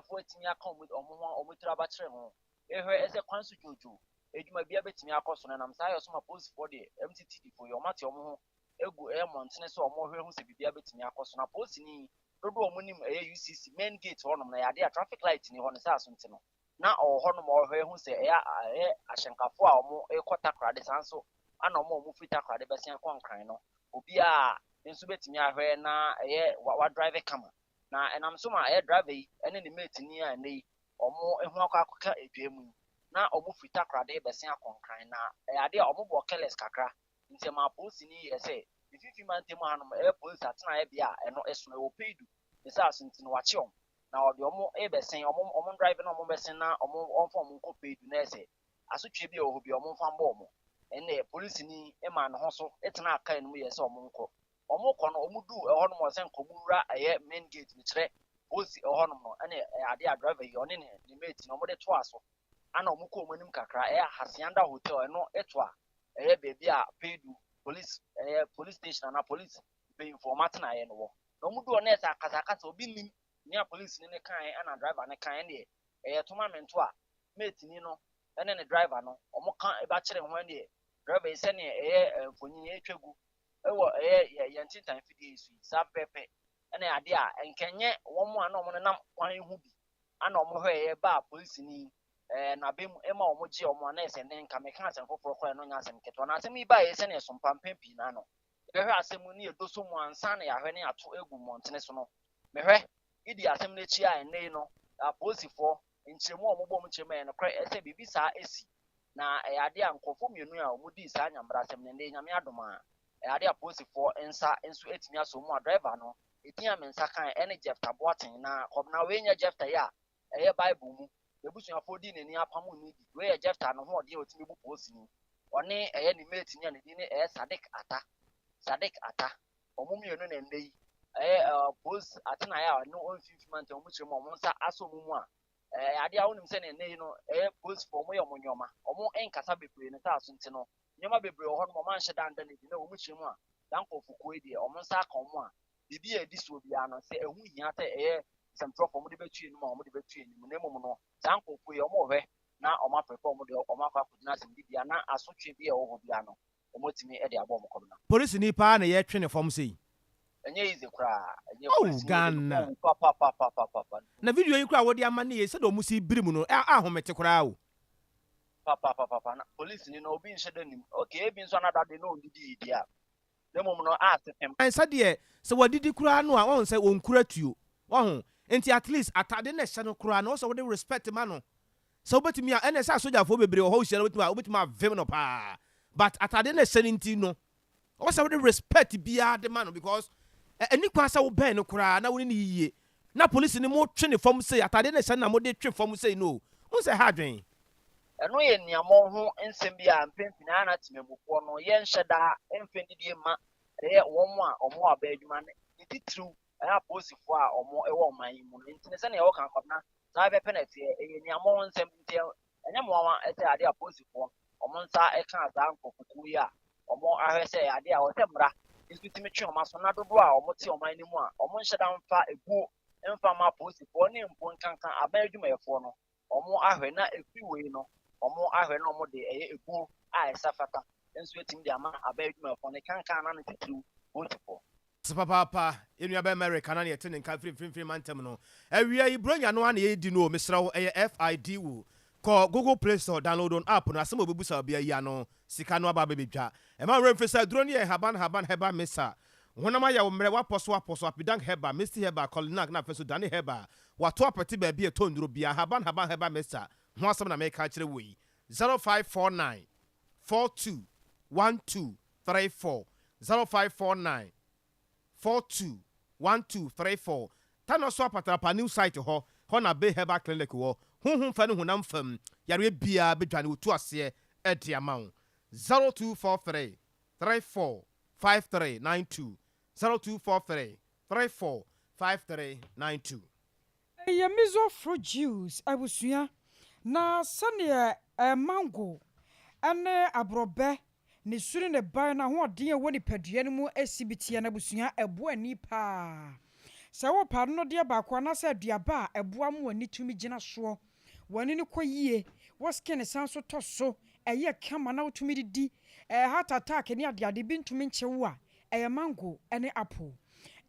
foɔ atumi aka wɔn ho wɔn tiri abakyere ho ehwɛ ɛsɛ kwan so dwoodwoo adwuma biara bɛtumi akɔ so no ɛnam saa yɛ so ma polisifoɔ deɛ MTTD foɔ yi wɔn ate wɔn ho agu ɛyɛ mmɔntene so a wɔn hwɛ hu sɛ biribiara bɛtumi akɔ so na polisini dodoɔ a wɔn nim ɛyɛ UCC main gate hɔnom na ɛyɛ adeɛ a traffic light ni hɔ no saa so nti no na ɔwɔ hɔnom a ɔhwɛ hu sɛ ɛyɛ ɛyɛ ahyɛnkafoɔ a wɔn rekɔ Takoradi saa nso ana wɔn a wɔn firi Takoradi bɛsen akɔ Nkran no obiara nso bɛtumi ahwɛ na ɛyɛ wa wa drive kama na ɛnam so ma ɛyɛ driver yi ɛne ne mate ni a ɛnɛ yi wɔn ho akɔ akɔka dwa mu yi, na wɔfiri Takoradi rebɛsen akɔ Nkran, na ɛyɛ adeɛ a wɔbɔɔ careless kakra, nti ɛmaa polisini yɛɛ sɛ mfimfini mantam hanom ɛyɛ polisi atenaeɛ bea a ɛno ɛsono, ɛwɔ Peidu ne saa so nti no wakye wɔn, na ɔde wɔn rebɛsen, wɔn wɔn drive na wɔn bɛsen na wɔn wɔmfa wɔn nkɔ Peidu na ɛsɛ asotweɛ bi a ɛwɔ hɔ bi a wɔmfa mbɔ wɔn. Ɛnna polisini maa ne ho so tenaa kaa no mu yɛɛ sɛ wɔnkɔ. Wɔrekɔ no, wɔduu ɛhɔnom a sɛ nka wɔwura ɛyɛ main gate no kyerɛ polisi ɛhɔnom no, ɛne ɛyɛ adeɛ a driver yi ɔne ne ne mate no wɔde toaa so ana wɔkɔɔ wɔn anim kakra ɛyɛ Hacienda Hotel ɛno ɛto a ɛyɛ baabi a Pedu police ɛyɛ police station anaa police mpanyinfoɔ wɔn atenaeɛ no wɔ. Na wɔn du hɔ na ɛsɛ akasakasa obi nnim nea police ni no kaeɛ ɛna driver no kaeɛ ɛndeɛ ɛyɛ toma mento a mate ni no ɛne ne driver no wɔn ka ba kyere ho ɛndeɛ driver yi sɛdeɛ ɛyɛ mfonyin ɛtwa gu ɛwɔ ɛyɛ yɛn ntentan fidie yi so yi saa pɛpɛpɛ ɛna adeɛ a nkɛnyɛ wɔn a na wɔn nenam kwan ho bi ana wɔn hwɛeɛ baa polisini ɛɛ n'abɛ mu ɛma wɔn gye wɔn a na ɛsɛ ne nka meka asɛm foforɔ koraa ɛno nyɛ asɛm ketewa na asɛm yi baeɛ sɛdeɛ ɛso mpa mpɛn pii na ano yɛbɛhwɛ asɛm no ne yɛdɔ so mu ansa na yɛahwɛ ne yɛato agu mmɔntene so no mehwɛ idi asɛm no akyi a ɛnnɛ yi no apolisifoɔ nkyerɛmu a wɔbɔ mu kyerɛ mu ɛyɛ nokorɛ ɛsɛ biribi saa asi na ɛyɛ adeɛ a nkurɔfoɔ mmienu a wɔdii saa nyambra asɛm no ɛnnɛ Nyame adom a ɛyɛ adeɛ a apolisifoɔ nsa nso atumi asɔ mu a driver no edin a me nsa kae ɛne Jefta Boateng na Kɔbena wei nyɛ Jefta yi a ɛyɛ Bible mu n'abusuafoɔ dii n'ani apam no bi. Wei yɛ Jefta ne ho ɔden a ɔtumi bu polisini. Ɔne ɛyɛ ne mate ni a ne din ne ɛyɛ Sadiq Atta. Sadiq Atta. Wɔn mmienu na ɛnnɛ yi ɛyɛ ɛɛ polisi atenaeɛ a ɛno mfimfini mantam wɔn kyerɛ mu a wɔn nsa asɔ wɔn mu a ɛyɛ adeɛ a wonim sɛ ne ɛnnɛ yi no ɛyɛ polisifoɔ wɔn yɛ wɔn nneɛma. Wɔn nkasa bebree ne saa so nti no nneɛma bebree wɔ hɔ nom wɔn anhyɛ da nda no adi na wɔn kyerɛ mu a saa nkurɔfokuo yi deɛ wɔn nsa aka wɔn a biribi a ɛdi soɔ biara no sɛ ɛho hia sɛ ɛyɛ nsɛmtwerɛfoɔ wɔde bɛtu anim a wɔde bɛtu anim na mmom no saa nkurɔfoɔ yi wɔrehwɛ na wɔn aprepɛ wɔn deɛ wɔn akɔ akɔgyina asɛmdibea na asotwe bi a ɛwɔ hɔ biara no wɔatumi de abɔ wɔn kɔmena. Polisini paa na yɛtwe ne fam sei. Ɛnyɛ easy koraa ɛnyɛ Oh polisini wei deɛ ne Ghana. ho wu papapapapapa. Na video yi koraa a wɔde ama ne yei sɛdeɛ wɔn si biri mu no ahomete koraa o. Papapapapa na polisini no obi nhyɛ da nim okay ebi nso another day na ɔndidi deɛ a na mmom no ase fem. Sɛdeɛ sɛ wadidi koraa no a wahu sɛ ɔnkura tuo wahu nti at least atade no ɛhyɛ no koraa no ɔsɛ wode respect ma no sɛ wobɛtumi a ɛna ɛsɛ asogyafoɔ bebree wɔ hɔ wohyia no wobɛtumi a wobɛtumi avem no paa but atade no ɛhyɛ no nti no ɔsɛ wode respect biara de ma no because ɛni kwan sɛ wobɛn no koraa na wone no yiyie na polisi no mo twe ne fam sei atade no ɛhyɛ no na mode twe fam sei no wohu sɛ ɛha adwen. Ɛno yɛ nneɛma ho nsɛm bi a mpɛn pii no ara na temanmufoɔ no yɛnhyɛ da mfa nnidie mma ɛyɛ wɔn a wɔwɔ aban adwuma no, ne titiriw ɛyɛ apolisifoɔ a wɔwɔ ɔman yi mu no. Nti no sɛdeɛ wɔka Kwabena, saa pɛpɛ na ɛteɛ. Ɛyɛ nneɛma ho nsɛm nti ɛnyɛ mmoawa sɛ adeɛ a apolisifoɔ wɔn nsa kaa saa nkurɔfokuo yi a wɔahwɛ sɛ ɛyɛ adeɛ a ɛwɔ sɛ mmara nso tumi twe wɔn aso na dodoɔ a wɔte ɔman no mu a wɔnhyɛ da mfa ebuo mfa mma apolisifoɔ ne mpo nkanka aban adwumayɛfoɔ no wɔn ahwɛ na ɛfiri wei no wɔn ahwɛ na wɔn de ɛyɛ ebuo a ɛsa fata nso atumi de ama aban adwumayɛfoɔ no kankan na ne titiriw polisifoɔ. Ase papaapa yɛn nua bɛɛma Eric ana na yɛte ne nka firi mfimfini mantam no. Awia yi bronya no ara na yɛredi no o mesrɛ wo ɛyɛ FID wo kɔ Google play store download on app no asɛm a ɔbɛbusa wo biara yi ano sika no aba abɛbɛdwa. Ɛmma wo werɛ mfiri sɛ aduro no yɛ nhaban nhaban herbal mixer Honam ayɛ wo mmerɛ woapɔ so apɔ so Apidank herbal, Misty herbal, Kolinak na afei nso Dani herbal Wato apɛte baabi a ɛtɔ nnuro biara Nhaban nhaban herbal mixer ho asɛm na meka akyerɛ wo yi 0549 42 12 34 0549 42 12 34 Tano so apatrapa new site hɔ, hɔ na Bay Herbal Clinic wɔ. Honhom fam ne honam fam yareɛ biara bɛdwane wɔtu aseɛ de ama wo 0243 34 5392 0243 34 5392. Ɛyɛ Mizo fruit juice abusua, na sɛdeɛ mango ne aborɔbɛ, ne su ne ne ban, n'ahoɔden a ɛwɔ nipadua no mu si bi teɛ no abusua, ɛboa ani pa ara. Sɛ wopɛ anonneɛ baako anaasɛ aduaba a ɛboa ma w'ani tumi gyina soɔ, w'ani no kɔ yie, wo skin san nso tɔ so, ɛyɛ kama na wotumi didi, heart attack ne adeade bi ntumi nkye wo a, Ɛyɛ mango ne apple.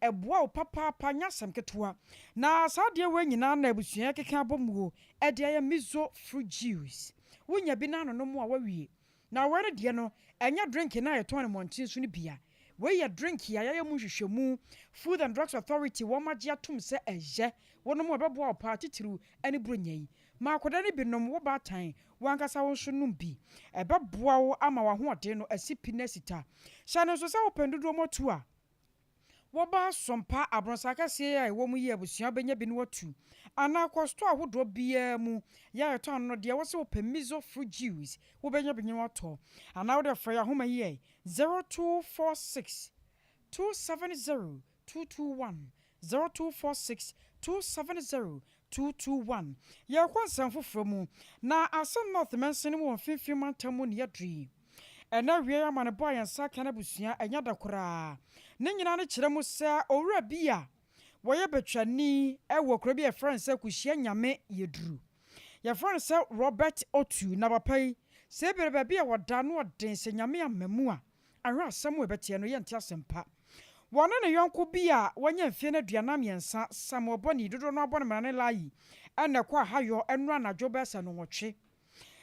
Ɛboa wo papaapa, nyɛ asɛm ketewa. Na saa adeɛ wei nyinaa na abusua keka abɔ mu o, de ayɛ miso fruit juice. Wonya bi na anonom a woawie. Na wei no deɛ no, ɛnyɛ drink no a yɛtɔn no mmɔnten so no bi a. Wei yɛ drink a yɛayɛ mu nhwehwɛmu, Food and Drugs Authority wɔn agye atom sɛ ɛyɛ. Wonom a ɛbɛboa wo paa, titiriw ne Buronya yi. Ma akwadaa no bi nom, wo baatan, wo ankasa wo nso nom bi. Ɛbɛboa wo ama w'ahoɔden no asi pi na asi ta. Hyɛ no nso sɛ wopɛn dodoɔ mu atu a, wɔba Asompa abrɔsan akɛseɛ yi a ɛwɔ mu yi abusua wobɛnya bi na watu. Anaa kɔ store ahodoɔ biara mu yɛ a yɛtɔn ano no deɛ wose wopɛ Mizo fruit juice wobɛnya bi na watɔ. Anaa wode frɛ yɛn ahoma yi ɛ, 0246 270 221, 0246 270. 221. Yɛrekɔ nsɛm foforɔ mu, na Asin North mansini mu wɔ Mfimfini Mantam mu na yɛaduru yi. Ɛnnɛ awia yi amanebɔ a yɛn nsa aka no abusua ɛnyɛ dɛ koraa. Ne nyinaa no kyerɛ mu sɛ owura bi a wɔyɛ bɛtwani wɔ kuro bi a yɛfrɛ no sɛ Kuhyia Nyame Yɛduru. Yɛfrɛ no sɛ Robert Otu na papa yi, sɛ ebere baabi a wɔda no ɔden sɛ Nyame amma mu a, Ahwɛ asɛm a ɛbɛteɛ no, yɛnte asɛmpa. Wɔne ne yɔnko bi a wanya mfeɛ no 43, Samuel Bɔne, dodoɔ no ara bɔ no mmara ne Layi, na ɛkɔ ahayɔ nnora anadwo bɛyɛ sɛ nnɔnwɔtwe.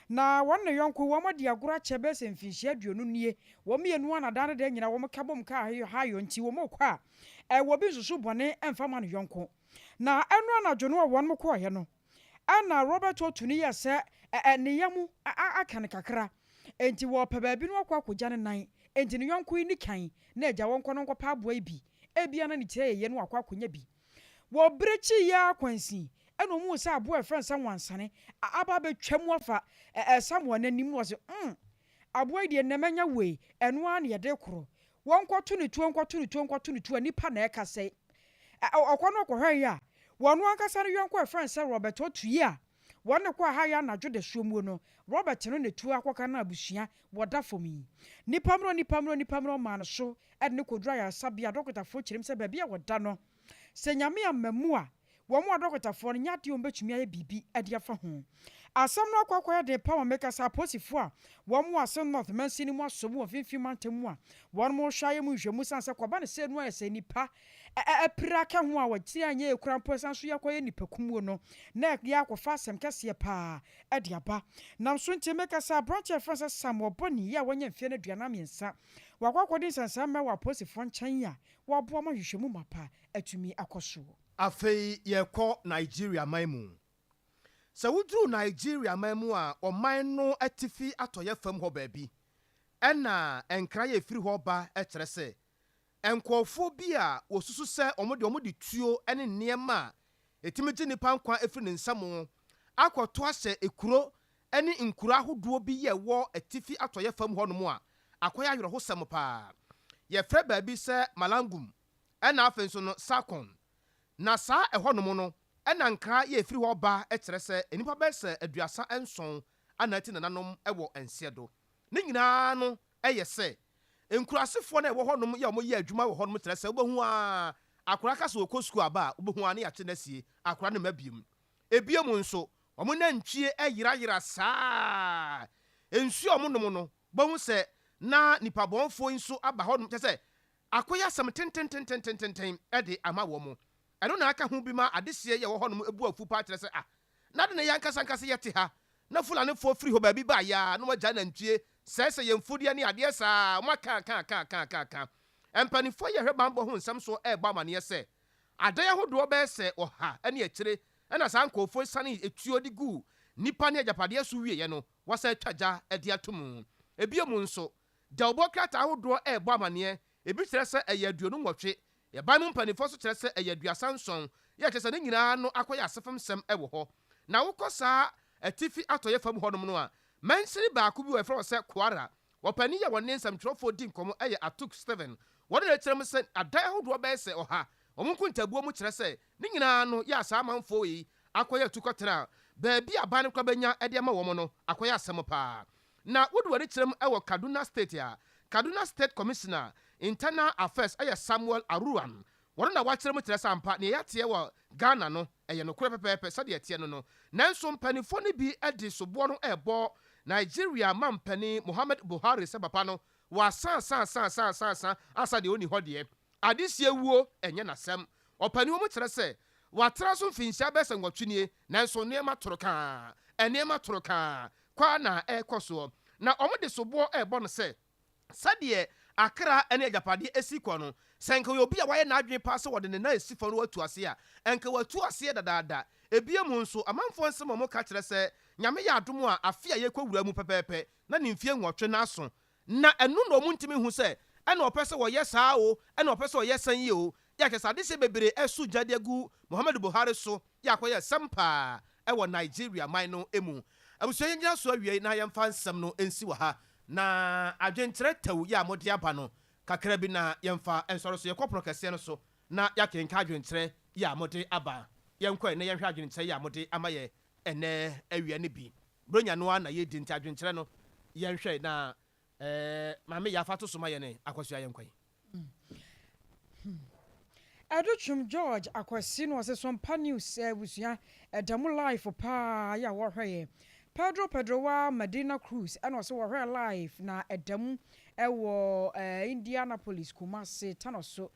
Na wɔne ne yɔnko yi, wɔadi agorɔ akyɛ bɛyɛ sɛ mfinhyia 20 nie. Wɔn mmienu ara na daa ne daa nyinaa wɔka bom ka ahayɔ nti wɔkɔ a, ɛwɔ obi nsusu bɔne mfa ma ne yɔnko. Na ɛno anadwo no a wɔn kɔeɛ no, Ɛnna Robert Otu no yɛɛ sɛ ne yam aka no kakra, enti wɔrepɛ baabi na wakɔ akogya ne nan. Enti ne yɔnko yi nni kan na agya wɔnkɔ na ɔnkɔpɛ aboa yi bi. Ebia na ne tiri ayɛ yie na wakɔ akɔnya bi. Wɔ bere kyii yi ara kwansin, ɛnna ohuu sɛ aboa a wɔfrɛ no sɛ nwansane aba abɛtwam afa Samuel no anim na ɔse, Mm, aboa yi deɛ nnɛ manya wei, ɛno ara na yɛde rekorɔ. Wɔnkɔto no tuo, nkɔto no tuo, nkɔto no tuo a nnipa na ɛka sɛ ɔkɔ no ɔkɔhwɛe a, wɔn ankasa no yɔnko a wɔfrɛ no sɛ Robert Otui a wɔne no kɔɔ ahayɔ anadwo dasuo muo no, Robert no na tuo akɔka no abusua wɔ da fam yi. Nnipa mmerɛ nnipa mmerɛ nnipa mmerɛ ɔmaa no so de no kɔduru ayaresabea a dɔkotafoɔ kyerɛm sɛ baabi a wɔda no sɛ Nyame amma mu a Wɔn adɔkotafoɔ no nyɛ adeɛ a wɔbɛtumi ayɛ biribi de afa ho. Asɛm no akɔ akɔyɛ den paa ma meka sɛ apolisifoɔ a wɔn wɔ Asin North mansini mu asɔ mu wɔ mfimfini mantam mu a wɔn rehwɛ ayɛ mu nhwehwɛmu sane sɛ kɔba no sɛ nu ayɛ sɛ nnipa apira ka ho a wɔn tiri anyɛ yie koraa mpo ɛsan so yɛ akɔyɛ nnipa kumuo no na ɛyɛ akɔfa asɛm kɛseɛ paa de aba. Nam so nti meka sɛ aberanteɛ a yɛfrɛ no sɛ Samuel Boni yi a wanya mfeɛ no 43 wakɔ akɔdi nsɛnsɛmmɛ wɔ apolisifoɔ nkyɛn a wɔaboa ma nhwehwɛmu mapa atumi akɔ soɔ. Afei yɛrekɔ Nigeria man mu. Sɛ woduru Nigeria man mu a, ɔman no atifi atɔeɛ fam hɔ baabi na nkra a ɛfiri hɔ ba kyerɛ sɛ nkurɔfoɔ bi a wɔsusu sɛ wɔn deɛ wɔde tuo ne nneɛma a ɛtumi gye nnipa nkwa firi ne nsam akɔto ahyɛ kuro ne nkuro ahodoɔ bi yɛ ɛwɔ atifi atɔeɛ fam hɔnom a akɔyɛ awerɛhosɛm paa. Yɛfrɛ baabi sɛ Malangum ɛna afei nso no Sarkon. Na saa ɛhɔnom no na nkra yɛ ɛfiri hɔ ba kyerɛ sɛ nnipa bɛyɛ sɛ 37 ana ati nananom wɔ nseɛ do. Ne nyinaa no yɛ sɛ nkurasefoɔ no a ɛwɔ hɔnom yɛ wɔn yɛ adwuma wɔ hɔnom kyerɛ sɛ wobɛhu ara akwadaa ka sɛ ɔkɔ sukuu aba a wobɛhu ara ne yɛakye no asie akwadaa no mma biom. Ebiom nso wɔn nantwie yerayera saa nsuo a wɔnom no wobɛhu sɛ na nnipa bɔnfoɔ yi nso aba hɔnom kyerɛ sɛ Akɔyɛ asɛm tentententententen de ama wɔn. Ɛno na aka ho bi ma adehyeɛ yi a ɛwɔ hɔnom bo afu paa kyerɛ sɛ, ah, na adɛn na yɛn ankasa ankasa yɛte ha na Fulanifoɔ firi hɔ baabi baeɛ ara na wɔagyae nantwie sɛesɛe yɛn mfudeɛ ne adeɛ saa, wɔaka aka aka aka aka aka. Mpanimfoɔ yi a ɛhwɛ bammɔ ho nsɛm soɔ rebɔ amaneɛ sɛ, adan ahodoɔ bɛyɛ sɛ ɔha ne akyire na saa nkurɔfoɔ yi sanee tuo de guu nnipa ne agyapadeɛ so wieeɛ no, wɔasan atwa gya de ato mu. Bio nso, Dawubɔ krataa ahodoɔ rebɔ amaneɛ, ebi kyerɛ sɛ ɛyɛ 28, Yɛban mu mpaninfoɔ nso kyerɛ sɛ ɛyɛ 37, yɛ kyerɛ sɛ ne nyinaa no akɔyɛ asefem-sɛm wɔ hɔ. Na wokɔ saa atifi atɔeɛ fam hɔnom no a, mansini baako bi wɔ yɛfrɛ hɔ sɛ Kwara, Ɔpanin yi a wɔne nsɛmtwerɛfoɔ di nkɔmmɔ yɛ Atuk Stephen, wɔn na ɛkyerɛ mu sɛ adan ahodoɔ bɛyɛ sɛ ɔha, wɔn nkontabuo mu kyerɛ sɛ ne nyinaa no yɛ a saa amanfoɔ yi akɔyɛ atukɔtena a baabi a aban no koraa bɛnya de ama wɔn no akɔyɛ asɛm paa. Na wode w'ani kyerɛ mu wɔ Kaduna State a, Kaduna State Commissioner, Internal Affairs yɛ Samuel Aruan. Wɔno na wakyerɛ mu kyerɛ sɛ ampa nea yɛateɛ wɔ Ghana no ɛyɛ nokorɛ pɛpɛɛpɛ sɛdeɛ ɛteɛ no no. Nanso mpaninfoɔ no bi de soboɔ no rebɔ Nigeria mampanin Mohammed Buhari sɛ papa no wasaasaasaasaasaasa asa deɛ ɔnni hɔ deɛ. Adehyeɛ wuo nyɛ n'asɛm. Ɔpanin wɔ mu kyerɛ sɛ watra so mfinhyia bɛyɛ sɛ nwɔtwe nie, nanso nneɛma toro kaa, nneɛma toro kaa kɔ ara na ɛrekɔ soɔ. Na wɔde soboɔ rebɔ no sɛ, sɛdeɛ akra ne agyapadeɛ si kɔ no, sɛ anka ɔyɛ obi a wayɛ n'adwene paa sɛ ɔde ne nan resi fam na watu aseɛ a, anka watu aseɛ dadaada. Ebio mu nso, amanfoɔ nsɛm a wɔka kyerɛ sɛ, Nyame yɛ adom a, afe a yɛrekɔwura mu pɛpɛɛpɛ na ne mfeɛ nwɔtwe no aso, Na ɛno na wɔntumi nhu sɛ ɛna ɔpɛ sɛ ɔyɛ saa o, ɛna ɔpɛ sɛ ɔyɛ sɛn yi o. Yɛ a kyerɛ sɛ adehyeɛ bebree ɛso gya de agu Muhammadu Buhari so yɛ akɔyɛ asɛm paa ɛwɔ Nigeria man no mu. Abusua yɛngyina so awiei na yɛmfa nsɛm no nsi wɔ ha. Na adwenkyerɛ tɛw yi a mode aba no kakra bi na yɛmfa nsɔre so. Yɛkɔ pono kɛseɛ no so na yɛakenka adwenkyerɛ yi a mode aba. Yɛnkɔ ɛ na yɛnhwɛ adwenkyerɛ yi a mode ama yɛ ɛnnɛ awia no bi. Buronya no ara na yɛredi nti adwenkyerɛ no yɛnhwɛ na eh, Maame Yaa fa to so ma yɛn ɛ, Akosua yɛnkɔ ɛ. Adutwum George Akwasi na ɔse Sompa News abusua ɛda mu live paa yɛ a wɔhwɛ yɛ. Pedro Pedrowa Medina Cruz ɛna ɔse wɔhwɛ live na ɛda mu ɛwɔ Indianapolis Kumasi Tanoso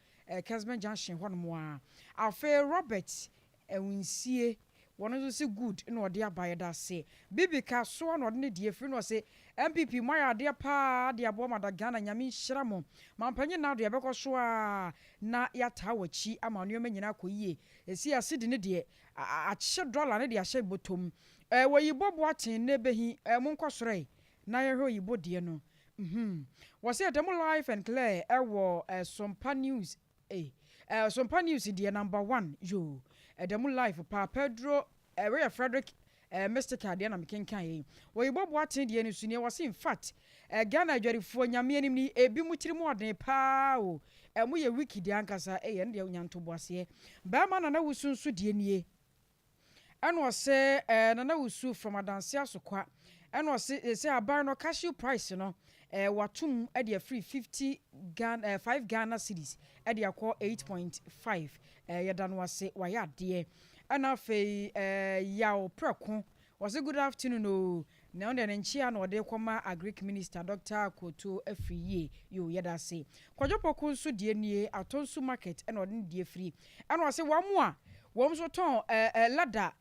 Kesben Junction hɔ nom a. Afei Robert Awunsie wɔno nso se good na ɔde aba yɛdase. Bibi Kasoa na ɔde ne deɛ firi na ɔse NPP moayɛ adeɛ paa de aboa mada Ghana Nyame nhyira mo. Mampanyin Nado yɛbɛkɔ so ara na yɛataa wakyi ama nnoɔma nyinaa akɔ yie. Ɛsi a cedi no deɛ akye dollar no de ahyɛ bɔtɔm. Eh Oyibo Boateng nnɛ bɛhi eh monkɔ soro ɛ na yɛnhwɛ Oyibo deɛ no. Mhmm wɔse ɛda mu live and clear ɛwɔ Sompa news eh eh Sompa news deɛ number one yoo ɛda mu live paa Pedro eh wei yɛ Frederick eh Mystical deɛ na mekenkan yei Oyibo Boateng deɛ no so nie wɔse infact eh Ghana adwarifoɔ Nyame anim ni ebi mo tiri mu ɔden paa o eh mo yɛ wicked ankasa eh ɛno deɛ nya ntoboaseɛ Barima Nana Wusu nso deɛ nie. Ɛna ɔse eh Nana Wusu from Adanse Asokwa ɛna ɔse sesei aban no cashew price no eh watom de afiri 50 Ghana eh 5 Ghana cedis de akɔ 8.5 eh yɛda no ase wayɛ adeɛ. Ɛna afei eh Yaw Prɛko ɔse good afternoon oo Na ɔno deɛ ne nkyea na ɔde rekɔma Agric Minister Doctor Koto Afriyie. Yoo yɛda ase. Kwadwo Poku nso deɛ nie, Atonsu Market na ɔde ne deɛ firi. Ɛna ɔse wɔn a wɔn nso tɔn ɛɛ leather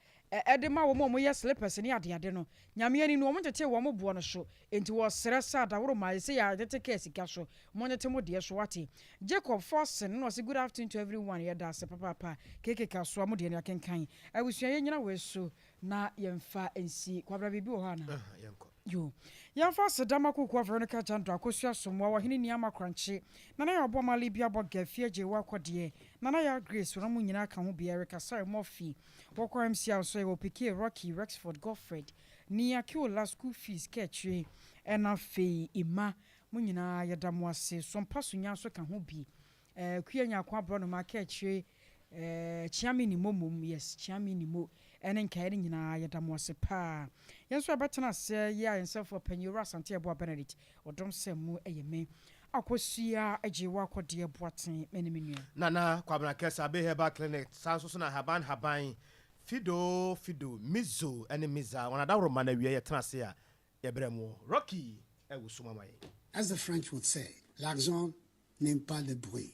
de ma wɔn a wɔyɛ slippers ne adeade no, Nyame ani no wɔn ntetee wɔn boɔ no so. Enti wɔsrɛ sɛ adaworoma ɛsei a yɛtete kaa sika so, montete mo deɛ so wate. Jacob Forson na ɔse good afternoon to everyone, yɛda ase papaapa. KK Kasoa mo deɛ no yɛakenkan. Abusua yɛnyina wei so Na yɛmfa nsi. Kwabena biribi wɔ hɔ anaa? Yoo. Yɛmfa aseda ma Kuukua Veronica Jandor, Akosua Asamoah, Ɔhene Niama Korankye, Nana Yaw Boamah Libya Bɔga, Afie Agyei Akɔdeɛ, Nana Yaw Grace, wɔn mo nyinaa ka ho bi, Eric Asare Murphy, wɔkɔ MCR nso yɛwɔ Piquet, Rocky, Rexford, Godfred, Nia Kiola, School Fees, Kaakyire, ɛna afei Emma, mo nyinaa yɛda mo ase. Sompa Sunya nso ka ho bi. Eh Kua Nyarko Aborɔnoma Kaakyire eh Kyeame Nimo mmom yes Kyeame Nimo ɛne nkaeɛ no nyinaa yɛda mo ase paa. Yɛn nso yɛbɛtena aseɛ yi a yɛn nsɛmfoɔ panyin Owura Asante Yeboah Benedict ɔdom sɛ mu ɛyɛ me Akosua Agyewa Kɔdeɛ Boateng me ne me nua. Nana Kwabena Kɛse Abe Herbal Clinic saa nso so na Haban Haban, Fido Fido, Mizo ne Miza wɔn adaworoma no awieɛ yɛtena ase a yɛbrɛ mo Rocky ɛwo sum ama yɛn. As the French would say, l'argent n'aime pas le bruit.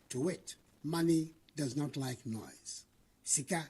To wit, money does not like noise. Sika.